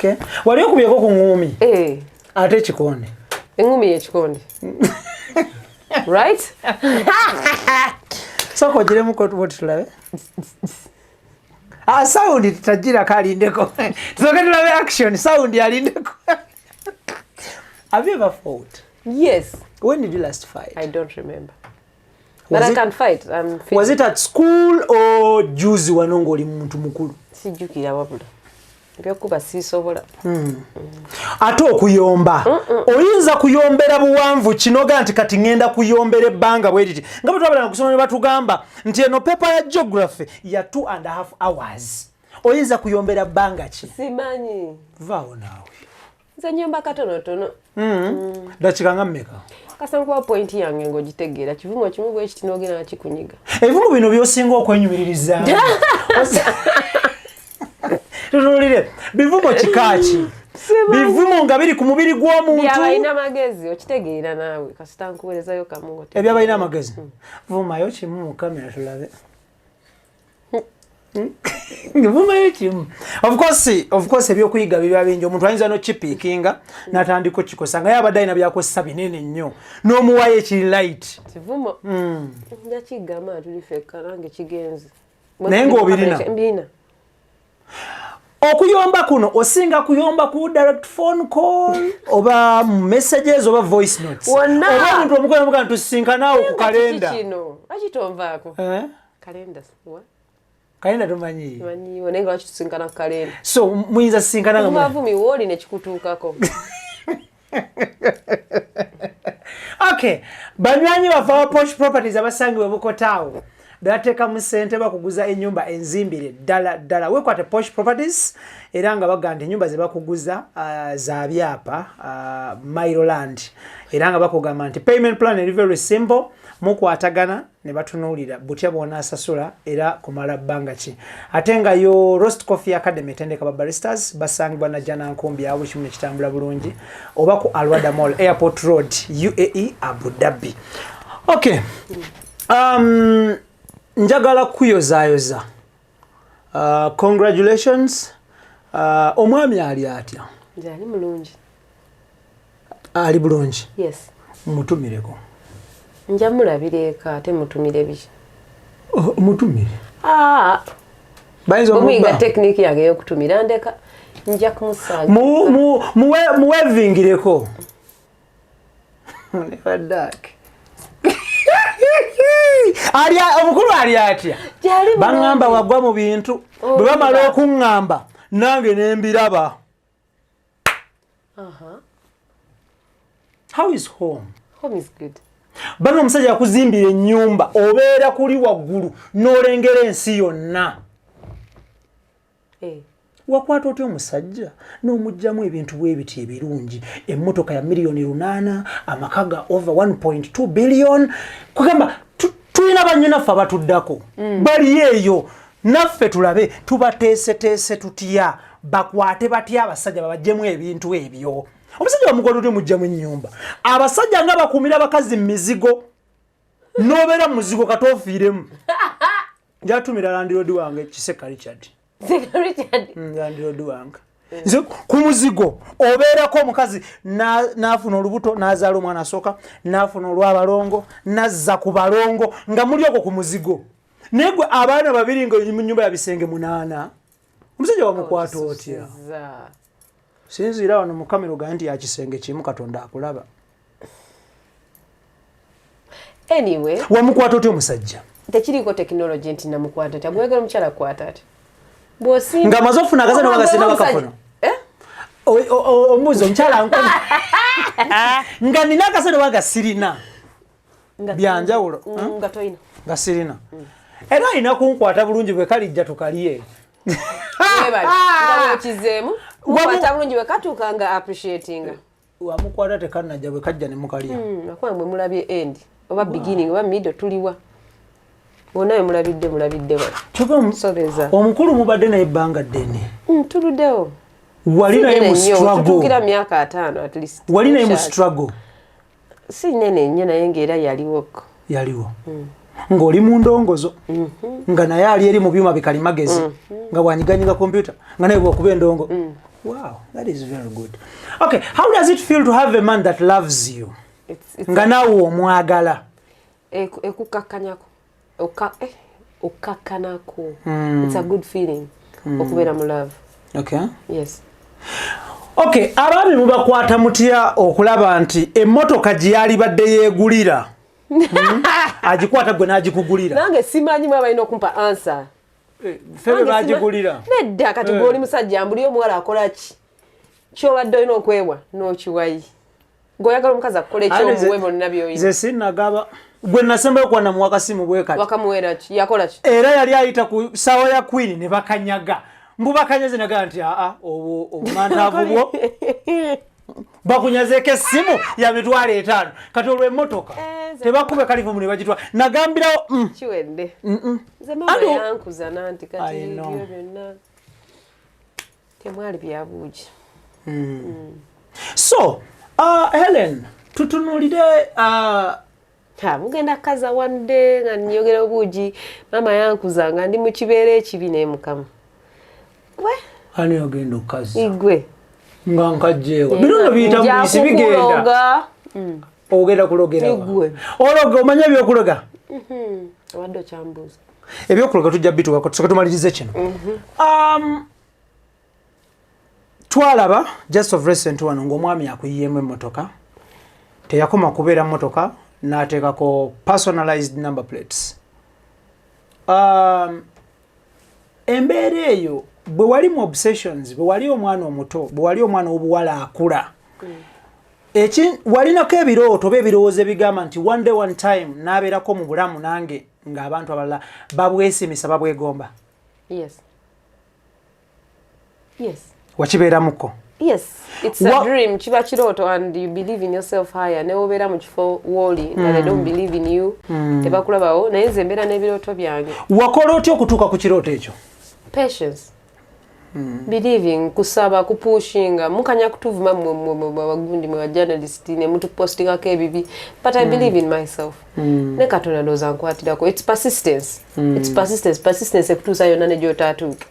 Okay. Wali okubyeko ku ŋŋuumi? Eh, Ate ekikonde? Eŋŋumi y'ekikonde, right? Sooka ogiremuko bwe tulabe. Ah, sound tutagirako, alindeko, tusooke tulabe action, sound alindeko. Have you ever fought? Yes. When did you last fight? I don't remember, but Was I it- can fight. I'm fit. Was it at school or juzi wano ng'oli muntu mukulu? Sijjukira wabula. Ebyokuba sisobola. Ate okuyomba, oyinza kuyombera buwanvu kinoga nti kati ŋŋenda kuyombera ebbanga bwe riti, nga bwe twabeera kusoma ne batugamba nti eno paper ya geography ya 2.5 hours, oyinza kuyombera bbanga ki? Simanyi. Vaawo naawe. Nze nyomba katonotono. Dakika nga mmeka? Kasankuba point yange ng'ogitegeera, kivumo kimu bwe kiti n'ogenda nakikunyiga. Ebivumo bino byosinga okwenyumiririzaamu, tutuulire bivumo kika ki? Bivumo nga biri ku mubiri gw'omuntu? Byabalina amagezi, okitegeera naawe, kasita nkuwerezayo kamu ng'otegeera. Ebyabalina amagezi, vumayo kimu mu kamera tulabe. Vumayo kimu. Of course ebyokuyiga biba bingi, omuntu ayinza nokipiikinga n'atandika okikosa nga yabadde alina byakozesa binene nnyo n'omuwayo ekiri light. Kivumo nja kigamba, tuli fekka, nange kigenze. Naye ng'obirina? Mbirina. Okuyomba kuno osinga kuyomba ku direct phone call oba messages oba voice notes? Wonna. Oba omuntu omukola mugaa tusisinkanaawo ku kalenda? Kiki kino, lwaki tonvaako? Eh? Kalenda wa? Kalenda tomanyi? Manyiwo, naye nga lwaki tusinkana ku kalenda? So muyinza sisinkana nga muvumi wooli nekikutuukako. Okay, banywanyi baffe aba Posh Properties abasangibwa Bukotaawo bebateekamu ssente bakuguza ennyumba enzimbire ddala ddala, wekwate Posh Properties. Era nga baga nti ennyumba ze bakuguza za byapa, mailo land, era nga bakugamba nti payment plan eri very simple, mukwatagana ne batunuulira butya bw'onaasasula era kumala bbanga ki. Ate nga yo Roast Coffee Academy etendeka ba baristas, basangibwa Najja Nkumbi awo, buli kimu nekitambula bulungi, oba ku Alwada Mall, Airport Road, UAE, Abu Dhabi. Okay, njagala kuyozaayoza. Congratulations. Omwami ali atya? Nze ali mulungi. Ali bulungi? Yes. Mutumireko. Nja mulabira eka, ate mutumire biki? Oh, mutumire. Ah, bayinza bwemuyiga omubba. Technique yange ey'okutumira, ndeka nja kumusanga. Muwevingireko nebaddake ali omukulu ali atya? Gyali bulungi. Baŋŋamba wagwa mu bintu. Oh, bwe bamala mba. okuŋŋamba nange nembiraba. How is home? Home is good. Bano omusajja yakuzimbira ennyumba, obeera kuli waggulu n'olengera ensi yonna. Eh, Wakwata otya omusajja n'omugjamu ebintu bwe biti ebirungi, emmotoka ya miliyoni 800, amaka ga over 1.2 billion? Kugamba tulina bannyinaffe abatuddako bali eyo, naffe tulabe tubateeseteese tutya, bakwate batya abasajja babajjemu ebintu ebyo. Omusajja bamukwata otya omugjamu ennyumba? Abasajja nga bakuumira abakazi mu mizigo, n'obeera mu muzigo katoofiiremu. Njatumira landlord wange Kiseka Richard. Seka Richard. Landlord wange. Nze ku muzigo obeerako omukazi n'afuna olubuto, n'azaala omwana asooka, n'afuna olw'abalongo, n'azza ku balongo nga muli okwo ku muzigo, naye gwe abaana babiri nga mu nyumba ya bisenge munaana, omusajja wamukwata otya? Za. Sinziira wano mu kamera ogaye nti yakisenge kimu, Katonda akulaba. Anyway. Wamukwata otya omusajja? Tekiriiko technology nti namukwata ati agwegala omukyala kukwata ati bw'osimba Ng'amaze okufuna akasente oba nga sirina bakafuna? Eh? Omubuuzi omukyala nkola nga nina akasente oba nga sirina? Byanjawulo. Nga toyina. Nga sirina, era alina kunkwata bulungi, bwe kalijja tukalye. Webale nga bwokizeemu, mukwata bulungi bwe katuuka nga appreciatinga. Wamukwata tekanajja, bwe kajja ne mukalya. Akuba mwe mulabye end oba beginning oba middle, tuliwa bonna we mulabidde, mulabidde wano. Kyova Sobeza. omukulu mubadde naye ebbanga ddene. Tuluddewo. Wali naye mu struggle? Tutuukira myaka 50 at least. Wali naye mu Kyaki. struggle? Si nene nnyo, naye ngaera yaliwoko. Yaliwo ng'oli mu ndongozo, nga naye ali eri mu byuma bikalimagezi, nga bwanyiganyiga kompyuta, nga naye bwakuba endongo. Wow, that is very good. Okay, how does it feel to have a man that loves you, It's nga naawe omwagala? Ekukkakkanyako okkakkanako. It's a good feeling okubeera mu love. Okay. Yes. Okay, abaami mubakwata mutya okulaba nti emmotoka gye yalibadde yeegulira, Agikwata gwe n'agikugulira? Nange simanyi, mwe balina okumpa answer. Febe bagigulira. Nedda, kati gwoli musajja mbuli omuwala akola ki kyobadde olina okwewa n'okiwayi ng'oyagala omukazi akukola ekyomuwe bonna byoyina. Nze sinagaba gwe nasembayo kuwa namuwa kasimu bwe kati. Wakamuweera ki? Yakola ki? Era yali ayita ku ssaawa ya Queen ne bakanyaga, mbu bakanyaze. Nagaa nti aa, obwo obumantaavu bwo bakunyazeeko essimu ya 50,000, kati olwo emmotoka tebakube kalifumu ne bagitwala. Nagambirawo. Kiwedde. Nze maama yankuza nanti kati ebyo byonna temwali byabuugi. So Helen, tutunulire mugenda kaza one day nga nyogera obuugi. Maama yankuza nga ndi mu kibeera ekibi naye Mukama gwe. Ani ogenda okukaza? Igwe. Nga nkajjeewa bino no biyita mubisi bigenda. Ogenda kulogera? Igwe. Ologa, omanye ebyokuloga? Obadde okyambuuza. Ebyokuloga tujja bituwako, tusooke tumalirize kino. Twalaba just of recent wano ng'omwami akuyiyemu emmotoka. Teyakoma kubeera mmotoka, n'ateekako personalized number plates. Embeera eyo bwe wali mu obsessions, bwe wali omwana omuto, bwe wali omwana w'obuwala akula, eki walinako ebirooto oba ebirowoozo ebigamba nti one day, one time n'abeerako mu bulamu nange ng'abantu abalala babwesimisa, babwegomba? Yes. Wakibeeramuko? Yes, it's a dream, kiba kirooto and you believe in yourself higher. Ne wobeera mu kifo wooli nga they don't believe in you, tebakulabawo, naye nze mbeera n'ebirooto byange. Wakola otya okutuuka ku kirooto ekyo? Patience, believing, kusaba, kupushinga. Mukanya kutuvuma mmwe abagundi, mwe bajournalist, ne mutupostingako ebibi, but I believe in myself ne Katonda ndowooza nkwatirako. It's persistence, it's persistence, persistence ekutuusa yonna ne gy'otaatuuke.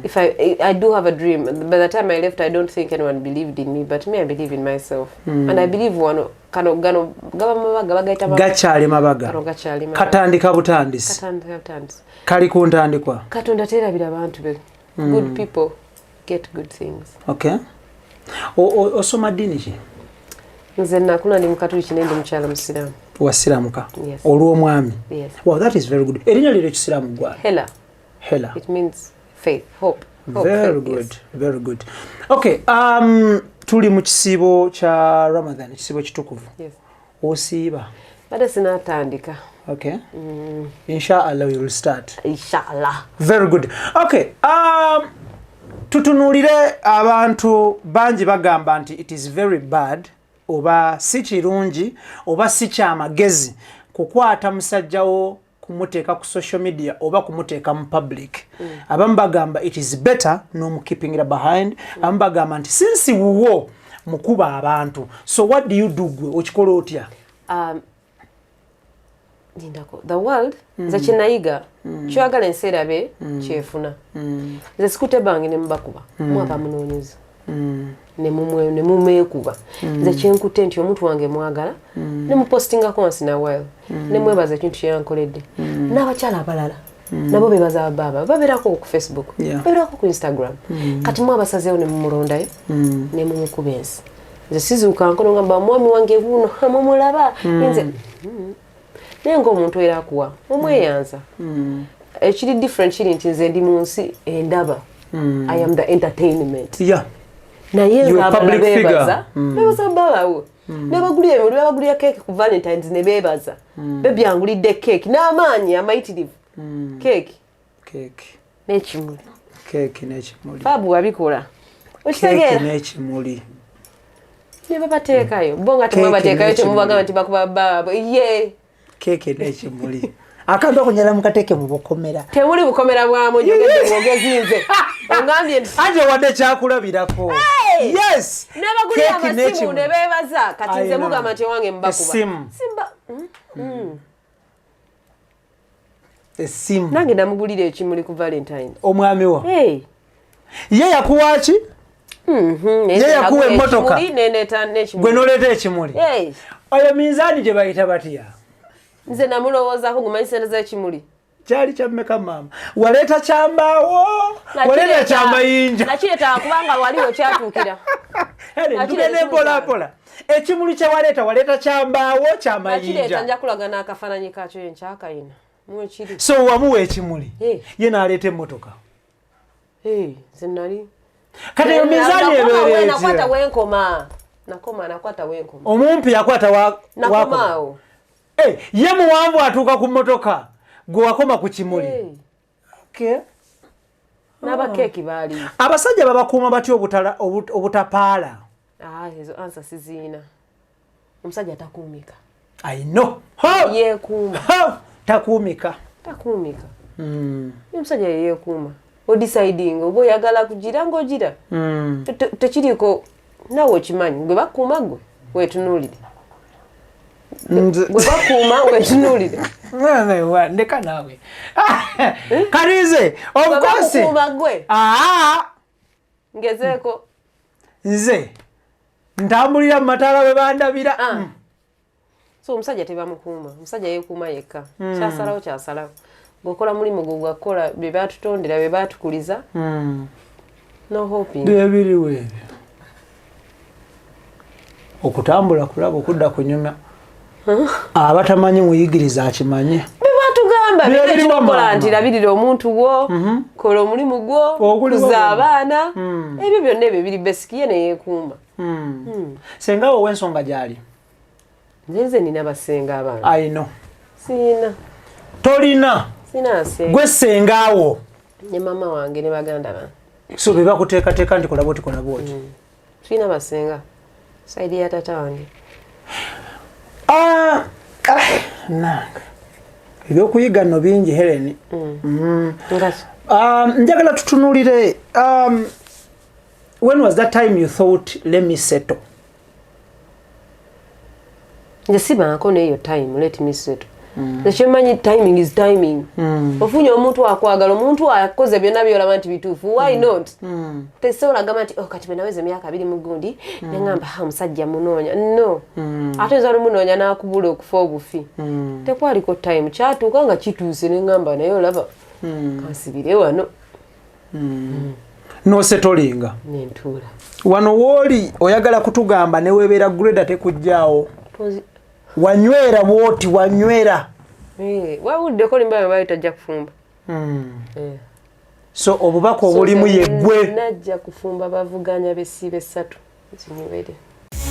If I do have a dream, by the time I left, I don't think anyone believed in me, but me, I believe in myself and I believe wano kano gano gaba mabaga bagayita Gakyali mabaga. Kano gakyali mabaga. Katandika butandisi. Katandika butandisi. Kali ku ntandikwa. Katonda terabira abantu be. Good people get good things. Okay, osoma ddiini ki? Nze nakula ndi mukatuliki naye ndi mukyala musiraamu. Wasiramuka? Yes. Olw'omwami? Yes. Wow, that is very good. Erinnya liro ekisiraamu gwali? Hela. Hela. It means faith, hope. Hope, Very faith, good. Yes. Very good. Okay, tuli mu kisiibo kya Ramadan, ekisiibo kitukuvu. Yes. Osiiba? Badde sinatandika. Okay, inshallah we will start. Inshallah. Very good. Okay, tutunuulire abantu bangi bagamba nti it is very bad oba si kirungi oba si kyamagezi kukwata musajjawo kumuteeka ku social media oba kumuteeka mu public. Abamu bagamba it is better n'omukeepingira behind. Abamu bagamba nti since wuwo mukuba abantu. So what do you do? Gwe okikola otya? Lindako, the world, nze kyenayiga, kyoyagala ensi erabe kyefuna. Nze sikute bange ne mubakuba mwaba munoonyeza ne mumeekuba. Nze kyenkute nti omuntu wange mwagala, ne mupostingako once in a while, ne mwebaza ekintu kyeyankoledde. N'abakyala abalala nabo bebaza baaba babeerako ku Facebook, babeerako ku Instagram. Kati mwabasazeewo ne mumulondayo ne mumukuba ensi. Nze sizuuka nkono ngamba mwami wange buno mumulaba nze. Naye ng'omuntu era akuwa omweyanza. Ekiri different kiri nti nze ndi mu nsi endaba, I am the entertainment. Naye ng'abalala beebaza, beebaza babawe nebagulira ebimuli, babagulira keeki ku Valentines ne beebaza bebyangulidde keeki n'amaanyi amayitirivu, keeki n'ekimuli. Keeki n'ekimuli. Faabu wabikola. Okitegeera? N'ekimuli. Ne babateekayo bo nga temwebateekayo, temubagamba nti bakuba baabwe ye. Keeki n'ekimuli, akantu akunyala mukateeke mu bukomera. Temuli bukomera bwamu, njogedde bwogezi nze ogambye nti anje wadde kyakulabirako, yes. Nebagulira amasimu ne beebaza. Kati nze mugamba nti owange mubakuba. Essimu. Simba. Essimu. Nange namugulira ekimuli ku Valentine. Omwami wo ye yakuwaki? Ye yakuwa emmotoka, gwe noleeta ekimuli. Oyo minzaani gye bayita batya? Nze namulowoozako gumanyi sente z'ekimuli. Kyali kyammeka maama? Waleeta kyambaawo, waleeta kyamayinja? Nakireeta kubanga waliwo kyatuukira. Tugende mpolampola. Ekimuli kyewaleeta, waleeta kyambaawo, kyamayinja? Nja kulaga n'akafaananyi kakyo enkyakayina. Mwekiri. So wamuwa ekimuli, ye n'aleeta emmotoka. Nze nali Kati eyo minzaani ebeera nakwata etya? wenkoma, nakoma, nakwata wenkoma. Omumpi yakwata Nakoma wakoma. awo. Ye muwanvu atuuka ku mmotoka, gwe wakoma ku kimuli. Okay. N'abakeeki baali. Abasajja babakuuma batya obutapaala? Ah, ezo ansa siziina. Omusajja takuumika. I know. Ho! Yeekuuma. Ho! Takuumika. Takuumika. Omusajja yeyeekuuma, odeciding oba oyagala kugira ng'ogira. Tekiriiko naawe okimanyi, gwe bakuuma, gwe weetunuulire. Gwe bakuuma, weetunuulire. Ndeka naawe. Kati nze, of Gwe course. bakukuuma gwe. Aa, Ngezeeko. Nze ntambulira mu mataala bwe bandabira. Ah. So omusajja tebamukuuma, omusajja yeekuuma yekka. Kyasalawo kyasalawo, ng'okola mulimu gwo gwakukola, bye batutondera, bye batukuliza. No hoping. Byebiriwo ebyo, okutambula kulaba okudda kunyumya, abatamanyi muyigiriza akimanye. Bye batugamba. Bye biriwo, Byekirokola maama. nti labirira omuntu gwo, kola omulimu gwo, Oguliwo kuza gwonna. abaana, ebyo byonna, ebyo biri basic, ye neyeekuuma. Senga wo ow'ensonga gyali? Nze nina basenga abaana? I know. Siina. Tolina? Sina nsenga. Gwe sengaawo? Ne maama wange ne baganda bange. So be bakuteekateeka nti kola bwoti, kola bwoti. Sirina basenga side ya tata wange. Ah, ah, nange ebyokuyiga nno bingi, Helen. Ngaki? Njagala tutunulire, when was that time you thought, "Let me settle"? Nze sibanko neeyo time "let me settle". Nze kyemmanyi, timing is timing. Ofunye omuntu akwagala, omuntu akoze byonna byolaba nti bituufu, why not? Tesobola gamba nti, "Oh, kati bwe naweza emyaka 20 mu gundi neŋŋamba, ha, omusajja munoonya." No, ate oyinza nomunoonya n'akubula okufa obufi. Tekwaliko time, kyatuuka nga kituuse neŋŋamba, naye olaba kansibire wano. Nosettlinga. Nentuula. Wano wooli oyagala kutugamba newebeera grader tekujjaawo? Wanywera bwoti, wanywera. Wawuddeko limba bali tajja kufumba. So obubaka obulimu yeggwe. Najja kufumba, bavuganya besiiba esatu zinywere.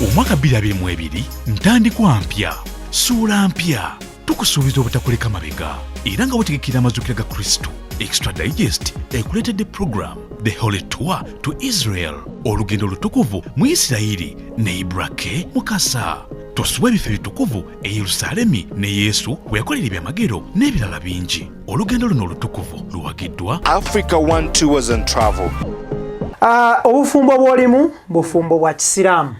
Omwaka 2022 ntandikwa mpya, ssuula mpya. Tukusuubiza obutakuleka mabega era nga wetegekera amazuukira ga Kristo, Extra Digest ekuleetedde program The Holy Tour to Israel, olugendo olutukuvu mu Isirayiri ne Ibrake Mukasa. Tosubwa ebifo ebitukuvu e Yerusaalemi ne Yesu bwe yakolera ebyamagero n'ebirala bingi. Olugendo luno olutukuvu luwagiddwa Africa One Tours and Travel. Ah, obufumbo bw'olimu bufumbo bwa kisiraamu.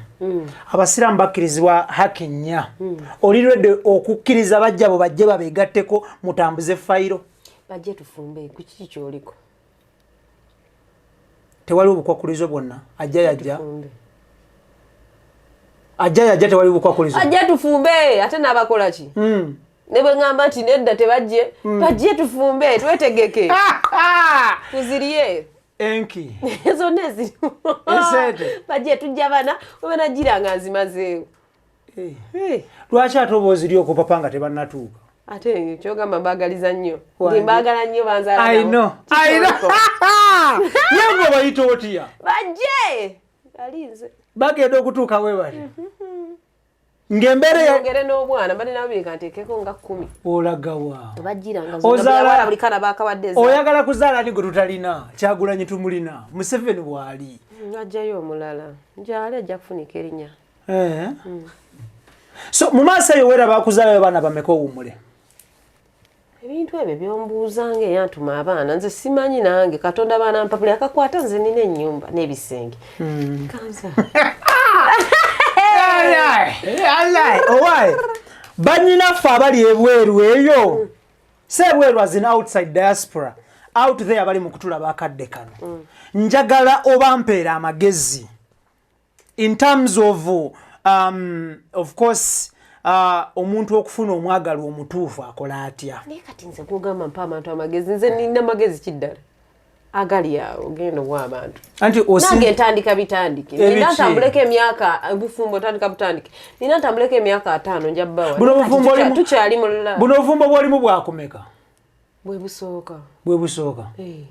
Abasiraamu bakkirizibwa haki nnya. Oli ready okukkiriza bajja bo bajje babegatteko mutambuze fayiro? Bajje tufumbe, ku kiki kyoliko? Tewali obukwakulizo bwonna, ajja yajja. Tufumbe. Ajja yajja, tewali bukwakulizo. Ajje tufumbe, ate n'abakola ki? Ne bwe ŋŋamba nti nedda tebajje, bajje tufumbe, twetegeke, tuzirye. Enki? Zonna ezirimu. Esente. Bajje tujja bana, we banagira nga nzimazeewo. Eh. Lwaki ate oba oziri okupapa nga tebannatuuka? Ate kyogamba mbaagaliza nnyo. Wange. Ndi mbaagala nnyo, banzaala I nabo. know. I know. Kikyoliko. Ye gwe bayita otya? Bajje alinze. Bagenda okutuuka we bali ng'embeera Ongere n'obwana mbadde nabo kanteekeko nga 10. Olagawa? Tebajjiranga. Buli kana bakawadde eza. Oyagala kuzaala ni gwe tutalina? Kyagulanyi tumulina, Museveni bw'ali. Ajjayo omulala gyali ajja kufunika erinnya. Eh. So mu maaso eyo weeraba bakuzaalayo baana bameka owummule? Ebintu ebyo byombuuza nga eyantuma abaana, nze simanyi nange. Katonda baana mpapuli akakwata, nze nina ennyumba n'ebisenge kanza. Owaaye banyinaffe abali ebweru eyo, si ebweru as in outside diaspora, out there abali mu kutulaba akadde kano, njagala obampeera amagezi in terms of course, omuntu okufuna omwagalwa omutuufu akola atya? Naye kati nze kugamba mpa abantu amagezi, nze nina magezi kiddala agali awo genda owa abantu? Anti Nange ntandika bitandike, nina Ebiki? ntambuleko emyaka, obufumbo ntandika butandike, nina ntambuleko emyaka 50, nja bbawa. Buno obufumbo Tukyali mulala. Buno obufumbo bwolimu bwakumeka? Bwe busooka. Bwe busooka. Eh.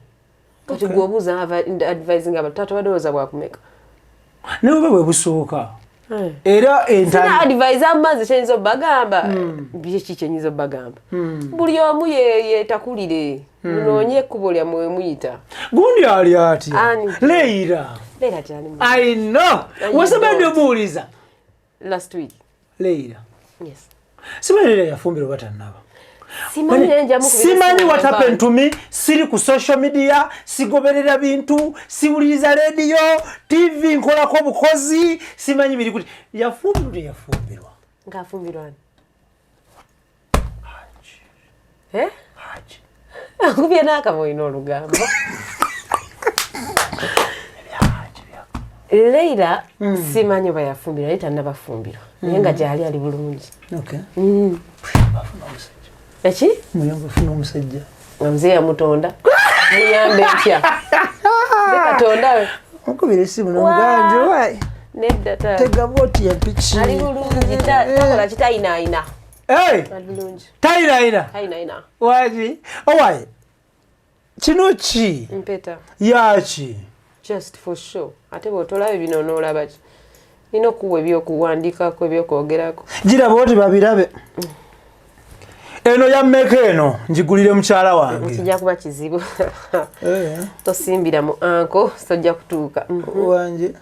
Kati gwe obuuza advising abantu, taata obadde olowooza bwakumeka? Naye oba bwe busooka. Eh. Era sina advise amazi kyenyinza obagamba. Biki kyenyinza obagamba? Buli omu yetakulire. Munoonye ekkubo lyammwe we muyita. Gundi ali atya? Ani? Leira. Leira kyali mu I know. I Wasabadde know. omuwuliza. Last week. Leira. Yes. Simanyi Leira yafumbirwa oba tannaba. Simanyi naye nja mukubira Simanyi essimu what ngamba. happened to me. Siri ku social media, sigoberera bintu, siwuliriza radio, TV nkolako obukozi, simanyi biri kuti. Yafumbirwa teyafumbirwa? Ng'afumbirwa ani? Eh? Haji. Akubye n'akaba olina olugambo. Leira simanyi oba yafumbirwa, naye tannabafumbirwa. Naye nga gyali ali bulungi. Okay. Bafuna omusajja. Eki? Muyomba afuna omusajja. Nga muzeeyi yamutonda. Muyambe ntya? Nze Katonda we. Mukubira essimu n'omugamba nti, "Wai, Nedda taata. tega bw'oti empiki." Ali bulungi, takola ki, tayinaayina. Hey! Ali bulungi. Tayinaayina. Tayinaayina. Waki? Owaye. Kino ki? Mpeta. Yaki? Just for show. Ate bw'otolaba bino onoolaba ki? Nina okuwa ebyokuwandiikako, ebyokwogerako. Giraba oti babirabe. Eno ya mmeka eno? Njigulire mukyala wange. Kijja kuba kizibu. Eh. Tosimbira mu anko, sojja kutuuka. Wanje.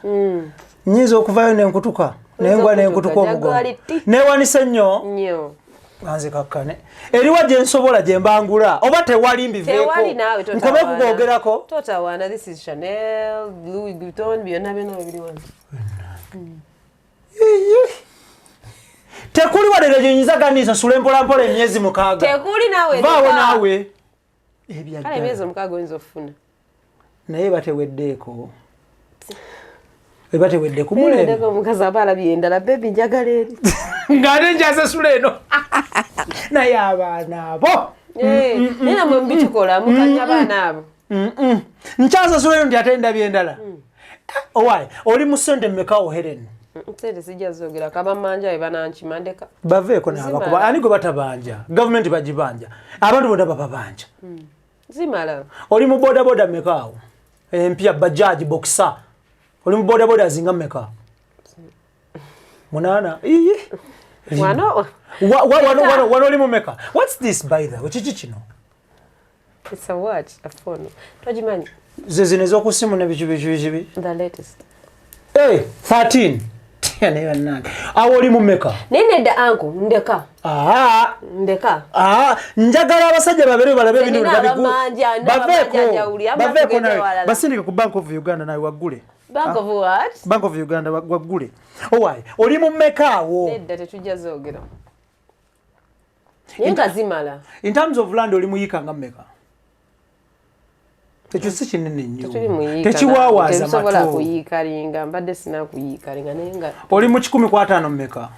Nnyinza okuvayo nenkutuka. Nengwa nenkutuka Okutuuka, omugongo. jaguar ti. Neewanise nnyo. Nnyo. Nze kakkane. Eriwa gye nsobola gye mbangula oba tewali mbiveeko? Tewali naawe Nkome kukwogerako. Totawaana, this is Chanel, Louis Vuitton, byonna byonna biri wano. Iye. Tekuli wadde gye nyinza ganiisa nsule mpolampola emyezi 6. Tekuli naawe. Vaawo Leka. naawe. Kale emyezi 6 oyinza okufuna. Naye bateweddeeko. Batewedde ku mulembe. Ndeka omukazi aba alabye endala, baby njagala eri. Ng'ate nkyasasula eno. Naye abaana abo. Eh, naye namwe mubitukola, mukanya abaana abo. Nkyasasula eno nti ate ndabye endala. Owaye, oli mu ssente mmeka awo, Helen? Ssente sijja zoogerako, abamanja be banankima ndeka. Baveeko n'abakuba. Ani gwe batabanja? Gavumenti bagibanja. Abantu bonna bababanja. Zimala. Oli mu bodaboda mmeka awo? Empya, bajaji, boxer. Oli mu bodaboda zinga mmeka? 8. Iye. Wano. Wano oli mu mmeka? What's this by the way? Kiki kino? It's a watch, a phone. Togimanyi? Ze zino ez'oku ssimu ne biki biki biki biki. The latest. Hey, 13. Tya naye bannange. Awo oli mu mmeka? Naye nedda anko, ndeka. Ndeka. Njagala abasajja babere balabe ebintu Nina bino abamanja, nina Baveeko. abamanja njawuli, ama Baveeko tugende nawe. walala. Basindike ku Bank of Uganda nawe waggule. Bank of what? Bank of Uganda waggule. Owaye, oli mu mmeka awo? Nedda tetujja zoogera. Naye nga zimala. In terms of land oli muyiika nga mmeka? Ekyo si kinene nnyo. Tetuli muyiika. Tekiwaawaaza Tetusobola matu. kuyiikalinga, mbadde sina kuyiikalinga naye nga Oli mu 150 mmeka?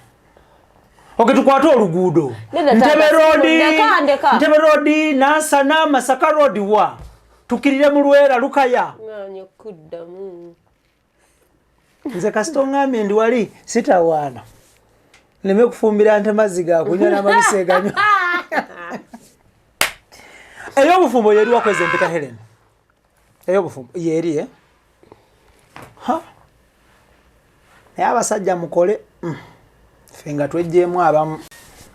Okay, tukwate oluguudo. Nedda, Ntebe taata, Road, ndeka, ndeka. Ntebe Road, Nansana, Masaka Road wa? Tukirire mu Lwera, Lukaya. Ŋŋaanye okuddamu. Nze kasita oŋŋambye ndi wali sitawaana. Nneme kufumbira nte mazzi ga kunywa n'amabisi eganywa. Ey'obufumbo yeri wakweza empeta, Helen. Ey'obufumbo yeri, eh? Ha? Naye abasajja mukole. Ffe nga tweggyemu abamu.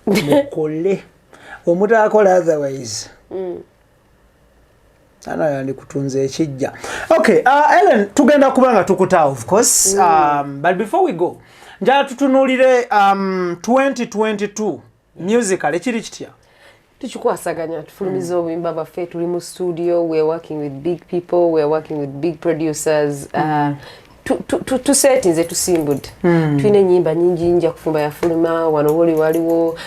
Mukole. Omutaakola otherwise. Ana yandikutunze ekijja. Okay, Ellen, tugenda kuba nga tukuta of course. But before we go, njala tutunuulire 2022 musical ekiri kitya? Tukikwasaganya, tufulumiza obuyimba bwaffe, tuli mu studio, we are working with big people, we are working with big producers. Tusetinze, tusimbudde, tulina ennyimba nyingi, nja kufumba yafuluma wano woli waliwo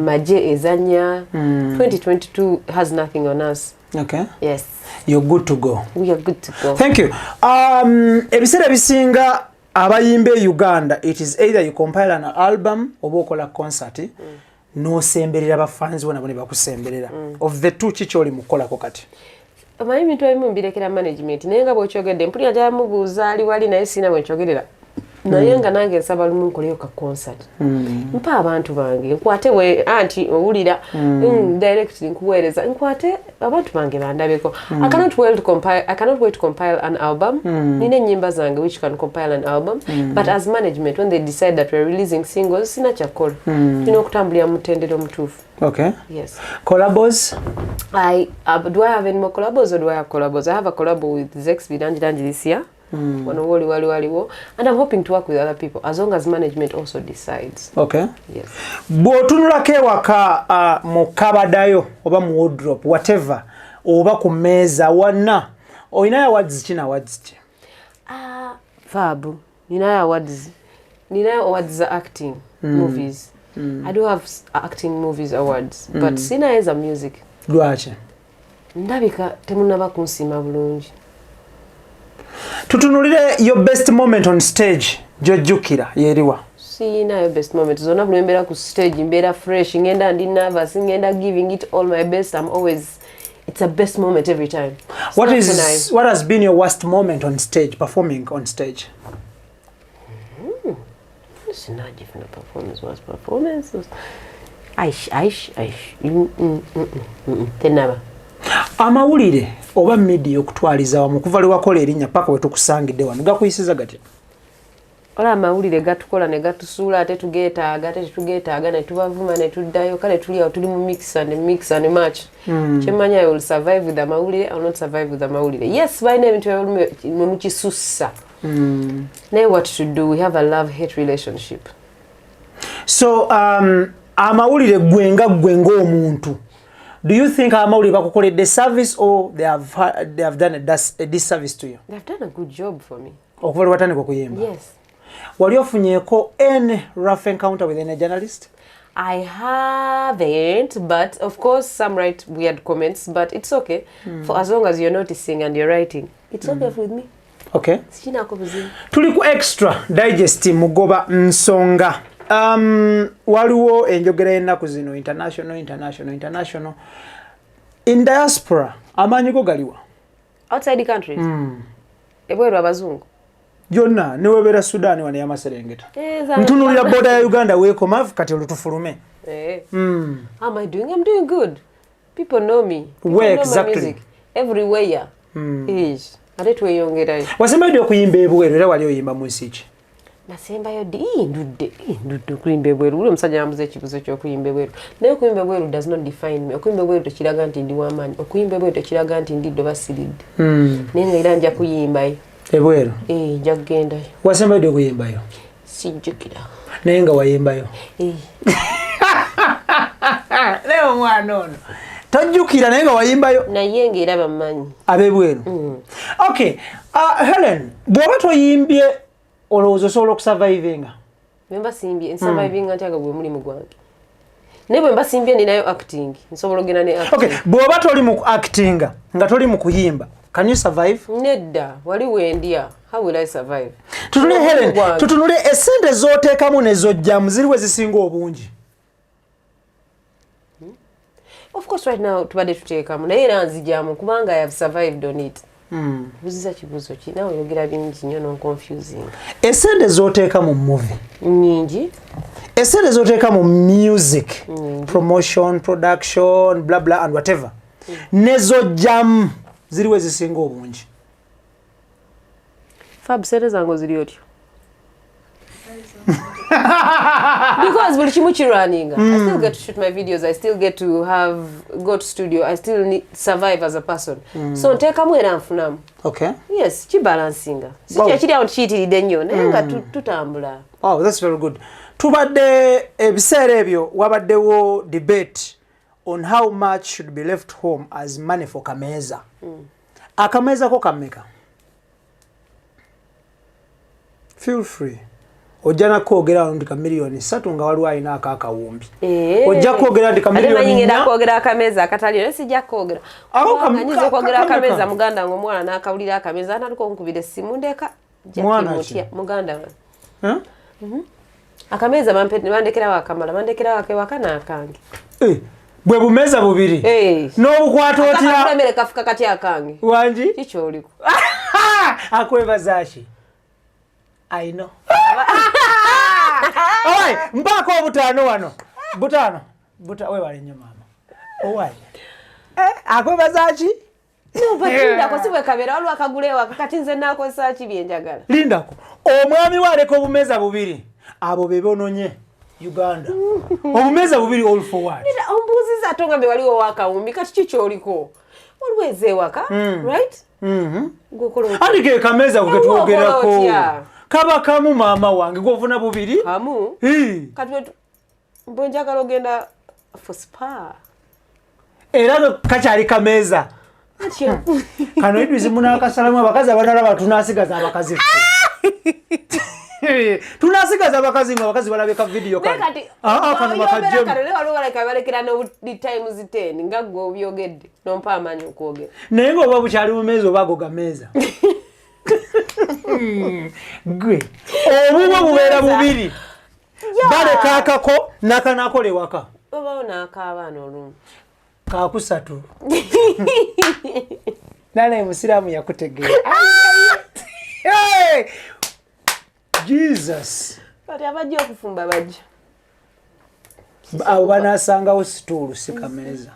maje ezanya. 2022 has nothing on us. Okay. Yes. You're good to go. We are good to go. Thank you. Ebiseera ebisinga abayimba e Uganda, it is either you compile an album oba okola concert n'osemberera bafanzi bo nabo ne bakusemberera. Of the two, ki kyoli mu kukolako kati? Omanyi ebintu ebimu mbirekera management, naye nga bw'okyogedde mpulira njala mubuuza ali wali, naye sirina bwe nkyogerera. Naye nga nange nsaba lumu nkoleyo ka concert, mpa abantu bange nkwate we anti owulira, direct nkuweereza, nkwate abantu bange bandabeko. I cannot wait to compile an album. Nina ennyimba zange which can compile an album, but as management, when they decide that we're releasing singles, sina kyakukola, tulina okutambulira mu mutendera omutuufu. Okay. Yes. Collabos? I do I have any more collabos or do I have collabos? I have a collabo with Zex Birangi Rangi this year. Wano wali wali waliwo. And I'm hoping to work with other people as long as management also decides. Okay. Yes. Bw'otunulako ewaka, mu kabadayo oba mu wardrobe, whatever, oba ku mmeeza wanna, olinayo awards ki na awards ki? Fab. Ninayo awards. Ninayo awards za acting movies. I do have acting movies awards, but sinayo za music. Lwaki? Ndabika temunaba kunsiima bulungi. Tutunulire your best moment on stage gy'ojjukira yeriwa? Siyinayo best moment. Zonna buli mbeera ku stage mbeera fresh, ngenda ndi nervous, ngenda giving it all my best. I'm always, it's a best moment every time. What is Sinafunayo. What has been your worst moment on stage, performing on stage? Sinagifuna performance was performance was, aish aish aish, tenaba. Amawulire oba media okutwaliza wamu, okuva lwe wakola erinnya paka we tukusangidde wano, gakuyisiza gatya? Ola amawulire gatukola ne gatusuula, ate tugeetaaga, ate tetugeetaaga, ne tubavuma ne tuddayo. Kale tuli awo, tuli mu mix and mix and match. Kyemmanyi, I will survive with amawulire, I will not survive with amawulire. Yes, balina ebintu ebimu mwe mukisussa, naye what to do, we have a love hate relationship. So amawulire, gwe nga gwe ng'omuntu, do you think amawulire bakukoledde service or they have done a disservice to you? They've done a good job for me. Okuva lwe watandika okuyimba? Yes. Wali ofunyeeko any rough encounter with any journalist? I haven't, but of course some write weird comments, but it's okay. For as long as you're noticing and you're writing, it's okay with me. Okay. Sikinako buzibu. Tuli ku Extra Digest, mugoba nsonga. Waliwo enjogera y'ennaku zino, international, international, international. In diaspora, amaanyi go galiwa? Outside the countries. Ebweru abazungu. Gyonna, newebeera Sudan wano ey'amaserengeta. Eh, Ntunulira border ya Uganda weekoma, kati olwo tufulume. Eh. How am I doing? I'm doing good. People know me. People Where know my exactly? music. Everywhere. Ish. Ate tweyongerayo. Wasembayo ddi okuyimba ebweru, era wali oyimba mu nsi ki? Nasembayo ddi? Ii, ndudde. Ii, ndudde okuyimba ebweru. Buli omusajja yambuza ekibuzo ky'okuyimba ebweru. Naye okuyimba ebweru does not define me. Okuyimba ebweru tekiraga nti ndi w'amaanyi. Okuyimba ebweru tekiraga nti ndidde oba siridde. Naye nga era nja kuyimbayo. Ebweru? Eh, nja kugendayo. Wasembayo ddi okuyimbayo? Sijjukira. Naye nga wayimbayo? Eh. Naye omwana ono tojjukira, naye nga wayimbayo. Naye ng'era bammanyi. Ab'ebweru. Okay, Helen, bw'oba toyimbye, olowooza osobola okusurvivinga? Bwe mba simbye nsurvivinga ntya nga gwe mulimu gwange? Naye bwe mba simbye ninayo acting, nsobola ogenda ne acting. Okay, bw'oba toli mu actinga, nga toli mu kuyimba, can you survive? Nedda, wali wendya, how will I survive? Tutunule, Omulimu Helen, gwange. tutunule esente z'oteekamu ne z'ojjamu, ziriwo ezisinga obungi? Of course, right now tubadde tuteekamu, naye era nzijjamu kubanga I have survived on it. Buziza kibuuzo ki? Naawe oyogera bingi nnyo nonconfusing. Esente z'oteeka mu movie, Nyingi. Esente z'oteeka mu music promotion, production, bla bla and whatever, ne z'ojjamu, ziriwo ezisinga obungi? Fab, sente zange oziri otyo because buli kimu kirwaninga. I still get to shoot my videos, I still get to have go to studio, I still need, survive as a person. So nteekamu era nfunamu. Yes, kibalansinga. Sikyo kiri awo tikiyitiridde nnyo, naye nga tutambula. Wow, that's very good. Tubadde ebiseera ebyo wabaddewo debate on how much should be left home as money for kameeza. Akameeza ko kameka? Feel free. Ojja nakwogera wano nti ka miliyoni 3, nga waliwo alina akakawumbi. Ojja kwogera nti ka Ate manyi miliyoni ngenda 4. kwogera akameeza akataliyo, naye sijja kwogera. Ako Kubanga nyinza okwogera kameka? akameeza, muganda wange omwana n'akawulira akameeza, atandika okunkubira essimu, ndeka. Jackie. Mwana Mutya, ki? Muganda wange. Huh? Akameeza bandekerawo akamala, bandekerawo akewaka n'akange. Eh, bwe bumeeza bubiri. Eh. N'obukwata otya? Akakagula emmere kafuka kati akange. Wangi? Kikyoliko. Akwebaza ki? I know. Oi, mpaako obutaano wano. Butaano. Buta webale nnyo maama. Owai. Eh, akwebaza ki? Lindako, si bwe kabeera, waliwo akagula ewaka, kati nze nakozesa ki byenjagala? Lindako. Omwami we aleka obumeeza bubiri. Abo be bononye Uganda. Obumeeza bubiri all for what? Ombuuziza ate ongambe waliwo owakawumbi, kati ki kyoliko? Waliwo ez'ewaka, right? Gwokola otya? Andi ke kameeza ko Ewa, ketwogerako. okola otya? Kaba kamu maama wange gw'ofuna bubiri. Kamu? Hii. Kati bwe njagala ogenda for spa. Era kakyali kameeza. Atyo. Kano Idris munaakasalamu abakazi abanalaba tunasigaza abakazi ffe. Tunasigaza abakazi nga abakazi balabye ka video Naye kano. kati Ah, ah, kano bakajjemu. kano naye waliwo baleka balekera n'obuli times 10 nga ggwe obyogedde nompa amaanyi okwogera. Naye ng'oba bukyali mu meeza oba ago gameeza. Gwe obubwo bubeera bubiri. Baleka akako n'akanaakola ewaka. Obawo n'akaabaana olumu. Kakusatu. Nana musiraamu yakutegeera. Hey! Jesus. Kati abajja okufumba bajja. Abo banaasangawo situulu si kameeza.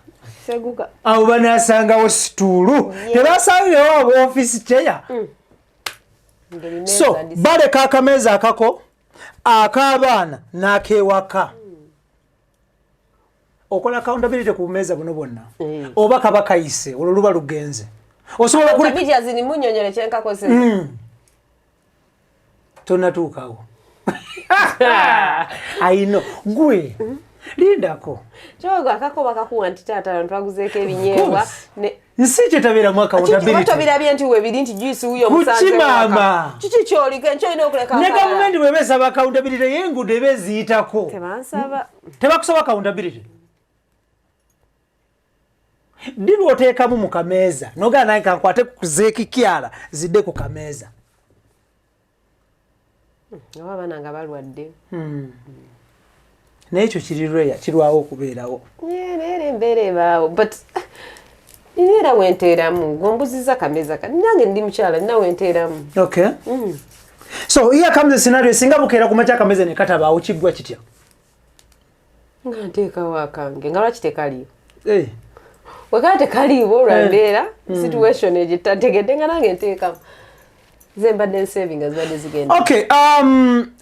Seguka. Abo banaasangawo situulu. Tebasangirewo abo office chair. Ngeri So meza ndi- baleka akameeza akako ak'abaana n'ak'ewaka. Okola accountability ku bumeeza buno bwonna. Oba kaba kayise olwo luba lugenze. Osobola okuli Accountability azini munnyonnyole kye nkakozesa. Tonatuukawo. I know. Gwe lindako. Kyogo akako bakakuwa nti taata twaguzeeko ebinyeebwa. course. Ne Nsi kyetabeeramu accountability. tobirabye nti webiri nti juice wuyo Kuki omusanze waka. maama? Kiki kyoliko enkyo olina okuleka Ne akalala. gavumenti bw'eba esaba accountability y'enguudo eba eziyitako. Tebansaba. Tebakusaba accountability. Ddi lw'oteekamu mu kameeza n'ogamba nange kankwate ku zeekikyala zidde ku kameeza. Oba abaana nga balwadde. Naye ekyo kiri rare, kirwawo okubeerawo. Yeah, naye era embeera ebaawo but nina era wenteeramu gwombuziza kameeza ka nange ndi mukyala nina wenteeramu. Okay. So here comes the scenario singa bukeera ku makya akameeza ne katabaawo kiggwa kitya? Nga nteekawo akange nga lwaki tekaliiwo? Eh. Wekaba tekaliiwo olwa mbeera situation egyo tategedde nga nange nteekamu. Nze mbadde nsavinga zibadde zigenda. Okay,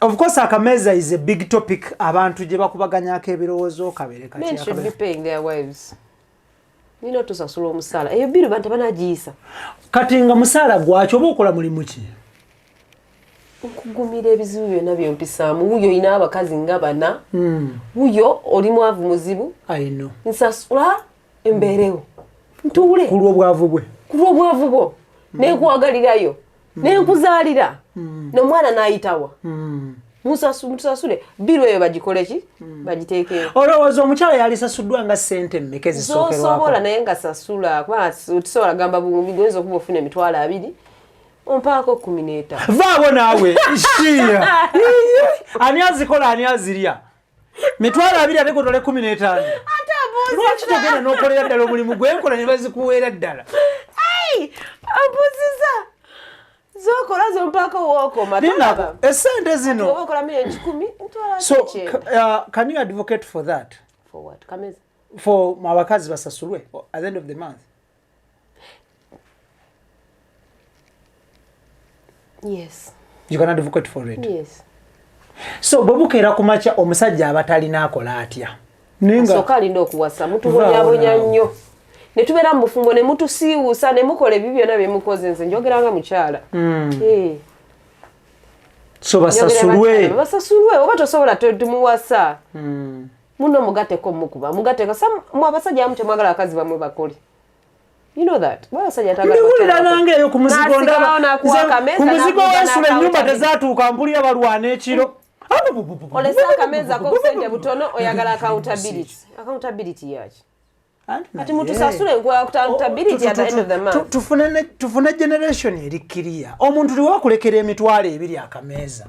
of course akameeza is a big topic abantu gye bakubaganyako ebirowoozo kabeere kati Men should be akameeza. paying their wives. Nina otusasula omusaala. Eyo bill bantu banagiyisa. Kati nga musaala gwaki oba okola mulimu ki? Nkugumira ebizibu byonna byompisaamu. Wuyo olina abakazi nga bana. Wuyo oli mwavu muzibu. I know. Nsasula embeerewo. Ntuule. Ku lw'obwavu bwe. Ku lw'obwavu bwo. Nenkwagalirayo. Nenkuzaalira. N'omwana n'ayitawa. Mutusasule. Bill eyo bagikole ki? Bagiteekeyo. Olowooza omukyala yalisasuddwa nga ssente mmeka ezisookerwako? Zosobola naye nga sasula. Kubanga tusobola gamba buwumbi goyinza okuba ofuna 20,000. Ompaako 15. Vaabo naawe. Shiya. Ani azikola ani azirya? 20,000 ate gotole 15. Lwaki togenda n'okolera ddala omulimu gwenkola ne bazikuweera ddala? Ai! Ambuuziza. Zokola zompaako wookoma. Lindako, essente zino. Oba okola 1,000,000, ntwala So, 9. can you advocate for that? For what? Kameza. For abakazi basasulwe at the end of the month. Yes. You can advocate for it. Yes. So bwe bukeera ku makya omusajja aba talina akola atya? Naye nga Asooka alinda okuwasa, mutubonyabonya Vaawo nnyo. Ne tubeera mu bufumbo ne mutusiiwuusa ne mukola ebibi byonna bye mukoze. Nze njogera nga mukyala. So Njogera basasulwe. bakyala, basasulwe oba tosobola tumuwasa. Muno mugatteko mukuba, mugatteko. Mwe abasajja abamu temwagala abakazi bammwe bakole. You know that. Bwe abasajja tagala Ndiwulira bakyala bakole. nange eyo ku muzigo N'asigalawo ndaba. n'akuwa Nze akameeza, ku muzigo n'akuwa w'ensula ennyumba n'akawuta. tezaatuuka mpulira balwana ekiro. Olese akameeza k'obusente butono oyagala accountability. Accountability yaki? Kati mutusasule nkuwa accountability at the end of the month. Tufune generation eri clear. Omuntu liwakulekera 20,000 akameeza.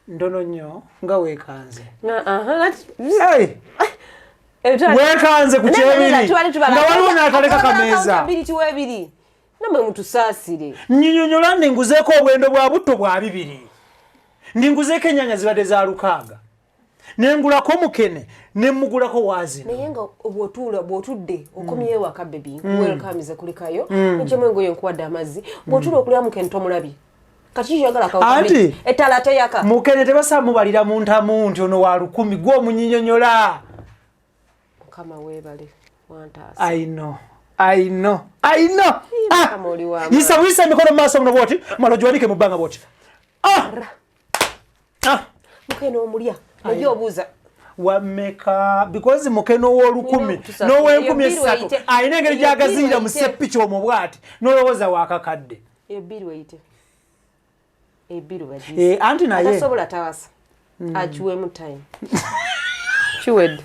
Ntono nnyo nga weekanze. Na, aha, Hey! Weekanze ku kyebiri. Nga waliwo n'ataleka kameeza. Accountability w'ebiri. Nammwe mutusaasire. Nnyinnyonnyola nninguzeeko obwendo bwa butto bwa 2. Ndinguzeeko ennyanya zibadde za 600, nengulako mukene, nemugulako waazino. Naye nga bw'otuula, bw'otudde okomyewo waka, baby, welcome, kulikayo, nkyemu engoye, nkuwadde amazzi, bw'otuula okulya mukene tomulabye. Kati kiyagala? Anti- Ettala teyaka. Mukene tebasa mubalira mu ntamu nti ono wa 1000, gwe omunyinyonyola. Mukama weebale, wantaasa. I know, I know, I know. Ah! Mukama oli w'amaanyi. Yisa buyisa emikono mu maaso muno bwoti, mala ogiwanike mu bbanga bwoti. Ah! Ah! Mukene omulya ojja obuuza. Wameka? Because mukene ow'olukumi Tulina n'ow'enkumi Eyo bill esatu weyite. alina engeri Eyo gy'agaziyira bill mu weyite. seppiki omwo bw'ati, n'olowooza wakakadde. Ebiru eyite, ebiru bagiyise. Eh, anti naye Atasobola tawasa, akiweemu time. Kiwedde,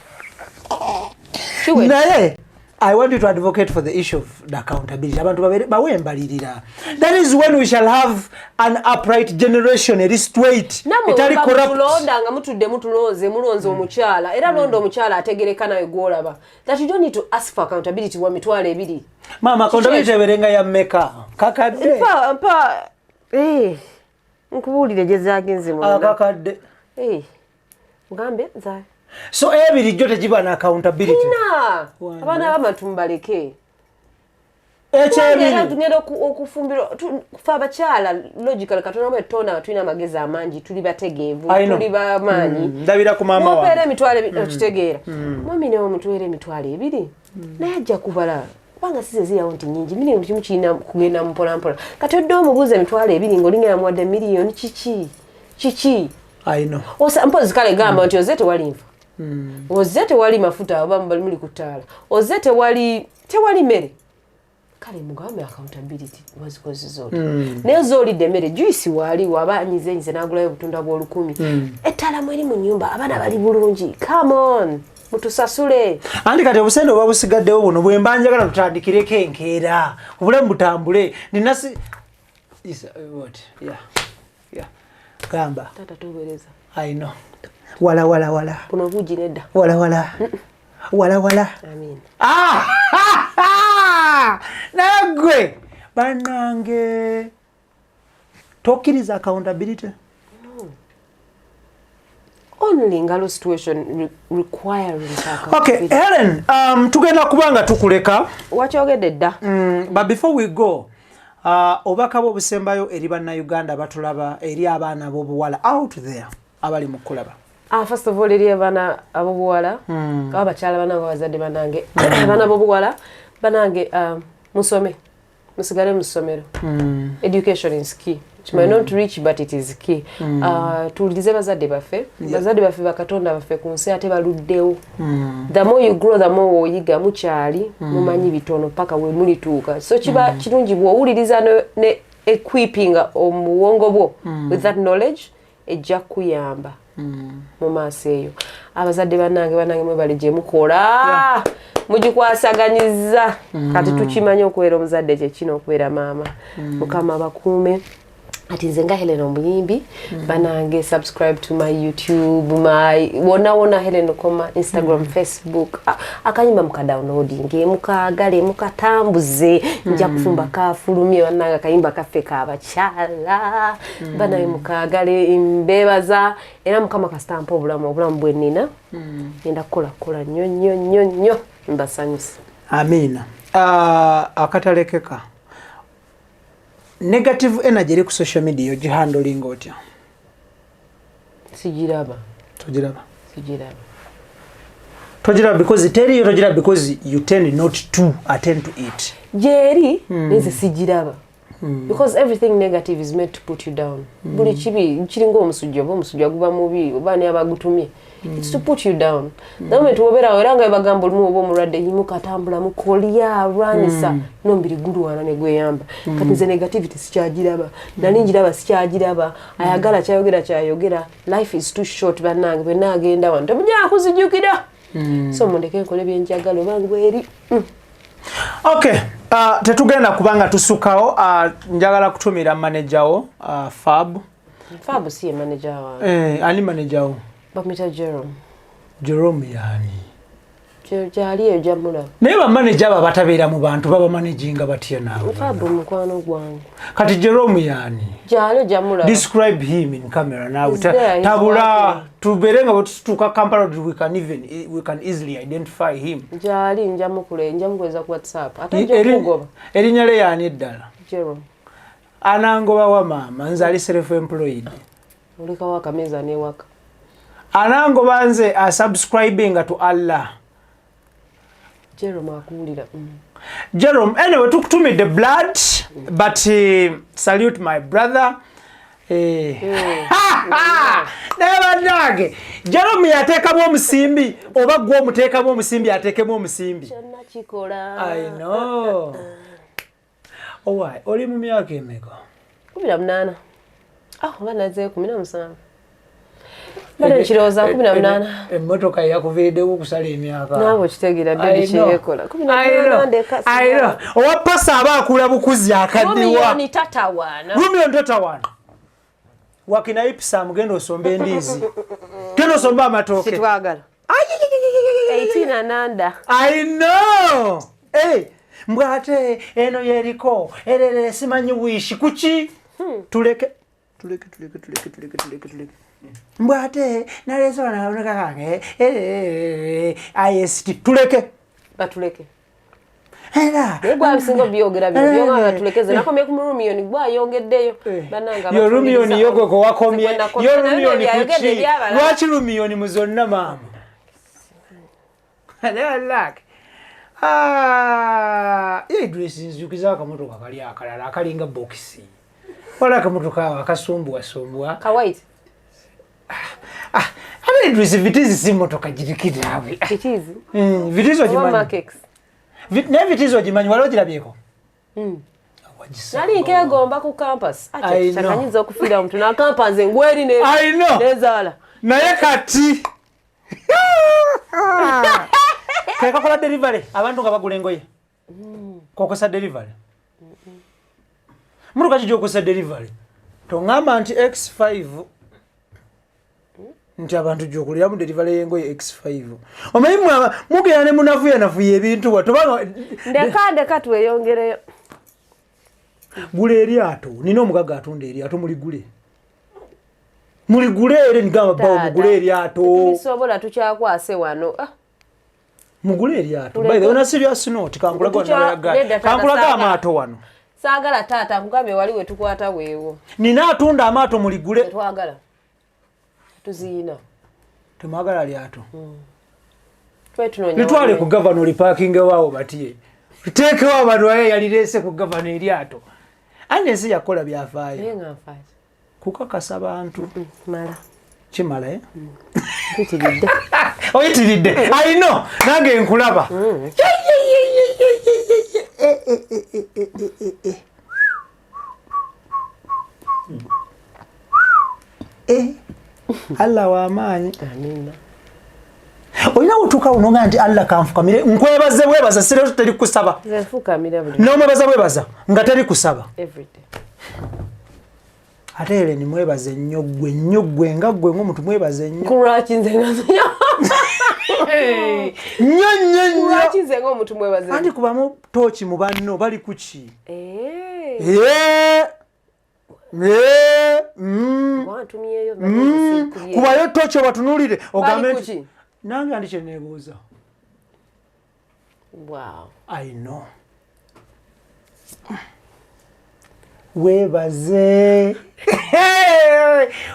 kiwedde. Naye I want you to advocate for the issue of the accountability. Abantu bawe embalirira. That is when we shall have an upright generation eri straight, Nammwe etali bwe corrupt. mutulonda nga mutudde mutulonze, mulonze omukyala, era londa omukyala ategereka nawe gwolaba that you don't need to ask for accountability wa 20,000. Mama, accountability eberenga ya mmeka? Kakadde? Mpa mpa, eh, nkubuulire gye zagenze mu lunaku. Akakadde. Eh, ngambe za So ebiri jjo tegiba na accountability? Na Wanda. abaana b'abantu mubaleke. Era Ekyebiri tugenda okufumbirwa fe abakyala, logical, Katonda mwe tonda nga tulina amagezi amangi, tuli bategeevu, I know. tuli bamaanyi. Ndabira ku maama Mumpeera wange. 20,000, okitegeera, mwami nawe omutuweera 20,000, naye ajja kubala kubanga size zirawo nti nyingi. Miliyoni kimu kirina kugenda mpolampola. Kati odde omubuuza 20,000 ng'olinga yamuwadde miliyoni. Kiki kiki? I know. Mpozi kale gamba nti oze tewali nfa, oze tewali mafuta, oba muli ku ttaala, oze tewali mmere, kale mugambe accountability wazikoze oti, naye zoolidde emmere, juice waali waba anyize nyize n'agulayo obutunda bw'olukumi, ettaala mweri mu nyumba, abaana bali bulungi. Come on, mutusasule. Anti kati obusente oba busigaddewo buno bwe mba njagala tutandikireko enkeera, obulamu butambule. Nina si what? Yeah. Gamba. Taata towereza. I know. Wala wala wala. Buno buugi nedda. Wala wala wala wala. Amin. Ah! Naye gwe bannange tokkiriza accountability? Only ngalo situation requiring Okay. accountability. Helen, tugenda kuba nga tukuleka. Wakyogedde dda. But before we go, obubaka bwe obusembayo eri Bannayuganda batulaba, eri abaana b'obuwala out there abali mu kulaba. Ah, first of all, eri abaana ab'obuwala aba bakyala banange, abazadde banange, abaana b'obuwala banange, musome, musigale mu ssomero. Education is key. It might not reach, but it is key. Tuwulirize bazadde baffe. Bazadde baffe bakatonda baffe ku nsi, ate baluddewo. The more you grow, the more oyiga. Mukyali mumanyi bitono paka we mulituuka, so kiba kirungi bw'owuliriza ne equipping omuwongo bwo with that knowledge, ejja kuyamba mu maaso eyo. Abazadde bannange, bannange mwebale gye mukola, mugikwasaganyiza. Kati tukimanyi okubeera omuzadde kyekino, okubeera maama. Mukama bakuume. Ati nze nga Helen omuyimbi, banange, subscribe to my YouTube, my wonna wonna, Helen Lukoma, Instagram, Facebook. Akayimba mukadownloading, mukaagale, mukatambuze. Nja kufumba kafulumye. Bannange, akayimba kaffe kabakyala, banaye mukaagale. Mbebaza era Mukama kasitampa obulamu, obulamu bwenina ngenda kukola kukola nnyo nnyo nnyo nnyo, mbasanyusa. Amiina. Akatalekeka, negative energy eri ku social media, ogihandlinga otya? Sigiraba. Togiraba? Sigiraba. Togiraba because teriyo, togiraba because you tend not to attend to it? Gyeri, nze sigiraba because everything negative is meant to put you down. Buli kibi kiringa omusujja, oba omusujja guba mubi oba ani abagutumye, it's to put you down. The moment wobeerawo, era nga bebagamba olumu oba omulwadde, yimuka, tambula, mukolya, lwanyisa n'omubiri gulwana ne gweyamba. Kati nze negativity sikyagiraba. Nali ngiraba, sikyagiraba. Ayagala kyayogera kyayogera. Life is too short, bannange. Bwenna agenda wano temujja kuzijjukira, so mundeke nkole byenjagala oba ngweri. Okay, tetugenda kubanga tusukawo. Njagala kutumira manager wo, Fab. Fab si ye manager wange. Eh, ani manager wo? Bamwita Jerome. Jerome yani? Gyali eyo jamulaba. Naye bamaneja abo abatabeera mu bantu babamanaginga batya naawe? Fabu mukwano gwange. Kati Jerome yaani? Gyali jamulaba. Describe him in camera now. He's there, he's Tabula working. tubeere nga bwetutuuka Kampala, we can easily identify him. Gyali, njamukuleza ku WhatsApp. Ate nja kugoba. Erinnya lye yaani eddala? Jerome. Anangoba wa maama, nze ali self employed. Olekawo akameeza n'ewaka. Anangoba nze asubscribinga to Allah. Jerome akuwulira. Jerome, anyway, tukutumidde blood, but salute my brother. Naye bannange, Jerome yateekamu omusimbi oba gwe omuteekamu omusimbi ateekemu omusimbi? Kyonna kikola. I know. Owai, oli mu myaka emeka? 18. Ah, oba nazeeyo 17. Mbadde nkirowooza 18. Emmotoka yakuviiriddewo okusala emyaka. Naawe okitegeera baby kyeyekola. 18 ndeka. I know. Owa pasa aba akula bukuzi akaddiwa. Rumiyoni tatawaana. Rumiyoni tatawaana. Wakina ipsa mugenda osomba endiizi. Genda osomba amatooke. Sitwagala. 18 ananda. I know. Hey, mbwate eno yeriko erere simanyi wishi kuki? Tuleke tuleke tuleke tuleke tuleke tuleke tuleke. Mbwate naleese wano akaboneka kange ist tuleke. Batuleke. Era Naye gwabisinga obyogera bino byogamba batulekeze nakomye ku rumiyoni gwayongeddeyo. Bannange Yo rumiyoni yo gwe kwewakomye. Gwe nakomye. Yo rumiyoni Naye byayogedde kuki? ebyabalala. Lwaki rumiyoni mu zonna maama? Lak. Ah, Idris, nzijukiza akamotoka kali akalala akalinga bokisi. Wala akamotoka ako akasumbuwasumbuwa. Ka white. Ah, ate Idris, Vitz si motoka girikiraawe. Kitizi. Vitz Oba ogimanyi? Mark X. Naye Vitz ogimanyi, wali ogirabyeko? Wagisanga. Nali nkegomba ku campus. I know. Kyakanyinza okufiira omuntu na campus engweri ne I know. nezaala. Naye kati kekakola delivery, abantu nga bagula engoye kokosa delivery. Mutuka ki gyokosa delivery? Toŋŋamba nti X5, nti abantu gyokuliramu delivery y'engoye X5. Omanyi mwe mugenda ne munafuyanafuya ebintu wa tobanga. Ndeka ndeka tweyongereyo. Gula eryato, nina omugaga atunda eryato, muligule muligule ere nigamba bawo mugule eryato. Tubisobola, tukyakwase wano. Ah, Mugule eryato. Tuleke. By the way, on a serious note, kankulaga wano. Nedda, taata, Kankulaga saagala. amaato wano. Saagala taata, nkugambye wali we tukwata weewo. Nina atunda amaato, muligule. Tetwagala. Tuziina. Temwagala lyato? Twetunoonya. Litwale ku gavana olipakinge waawo batye tuteekewo abantu aye yalireese ku gavana eryato andi ensi yakola byafaayo. Naye nga nfaaki. Kukakasa bantu. Mala. Kimala, eh? Mpitiridde. Oyitiridde ayino nange nkulaba. Eh, eh, eh, eh, eh, eh, eh, eh. Eh, Allah w'amaanyi. Amiina. Olina wotuuka noga nti Allah kanfukamire nkwebaze bwebaza sireto teri kusaba. Nze nfukamira buli N'omwebaza bwebaza nga teri kusaba. Everyday. Ate Helen, mwebaze nnyo ggwe nnyo ggwe nga ggwe ng'omuntu mwebaze nnyo. Kulwaki nze nga Nnyo nnyo nnyo. Kulwaki nze ng'omuntu mwebaze? Anti kubamu tooki mu banno bali kuki? Eh. Eh, eh, Wantumyeyo. Kubayo tooki obatunuulire ogambe Bali nti kuki? Nange andi kyeneebuuza. Wow. I know. Weebaze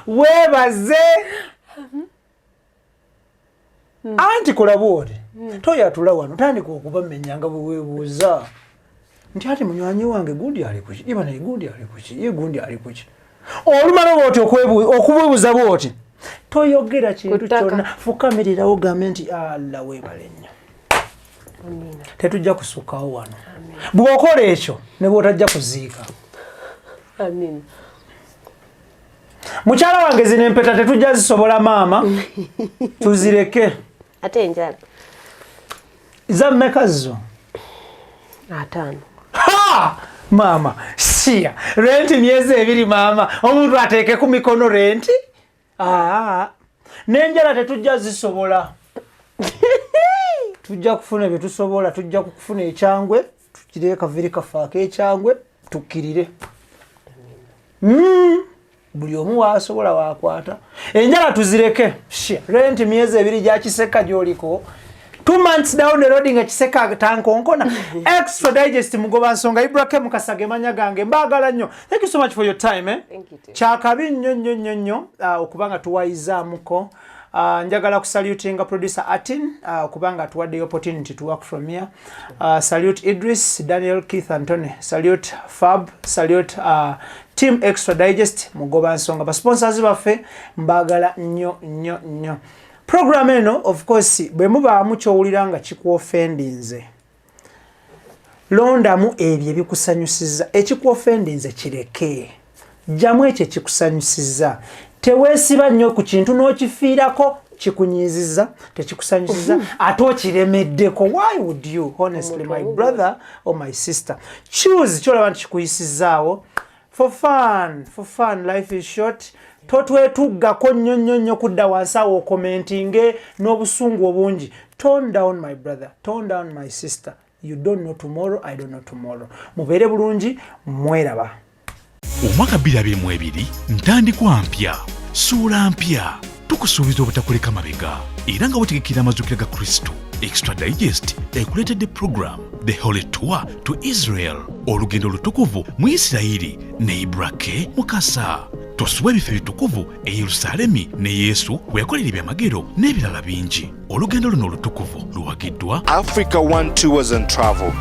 weebaze anti kola bwoti toyatula wano tandika okubamenya nga bwe weebuuza nti ati munywanyi wange gundi ali kuki iba naye gundi ali kuki ye gundi ali kuki. Olumala bwoti okubuuza bwoti toyogera kintu Ku ttaka. kyonna, fukamirirawo ogambe nti Allah weebale nnyo. Amiina. Tetujja kusukkawo wano. Bw'okola ekyo ne bw'otajja kuziika. Amiina. Mukyala wange, zino empeta tetujja zisobola maama, tuzireke. Ate enjala. Za mmeka zo? 50. Ha! Maama siya renti myezi 2 maama, omuntu ateeke ku mikono renti. Aa, n'enjala tetujja zisobola. Tujja kufuna bye tusobola, tujja kufuna ekyangwe, tukire kaviri kaffe ak'ekyangwe, tukkirire. Buli omu waasobola waakwata. Enjala tuzireke. Shit, rent myezi 2 gya Kiseka gy'oliko. 2 months down the road nga Kiseka tankonkona. Extra Digest, mugoba nsonga Ibrahim Mukasa manya gange, mbaagala nnyo. Thank you so much for your time, eh? Thank you too. Kyakabi nnyo nnyo nnyo nnyo okuba nga tuwayizaamuko. Njagala kusalutinga producer Atin kubanga atuwadde opportunity to work from here. Salute Idris, Daniel, Keith, Antony. Salute Fab, salute team Extra Digest, mugoba nsonga, basponsors baffe, mbaagala nnyo nnyo nnyo. Program eno, of course, bwe mubaamu kyowulira nga kikuoffendinze, londamu ebyo ebikusanyusiza, ekikuoffendinze kireke, jjamu ekyo ekikusanyusiza. Teweesiba nnyo ku kintu n'okifiirako. Kikunyiiziza, tekikusanyusiza, ate okiremeddeko. Why would you, honestly, my brother or my sister? Choose kyolaba nti kikuyisizaawo for fun, for fun. Life is short. Totwetuggako nnyo nnyo nnyo kudda wansi awo okomentinge n'obusungu obungi. Tone down, my brother, tone down, my sister. You don't know tomorrow, I don't know tomorrow. Mubeere bulungi, mweraba. Omwaka 2022 ntandikwa mpya, ssuula mpya. Tukusuubiza obutakuleka mabega era nga wetegekera amazuukira ga Kristo. Extra Digest ekuleetedde program The Holy Tour to Israel, olugendo olutukuvu mu Isirayiri ne Ibrake Mukasa. Tosubwa ebifo ebitukuvu e Yerusaalemi ne Yesu bwe yakolera ebyamagero n'ebirala bingi. Olugendo luno olutukuvu luwagiddwa Africa One Tours and Travel.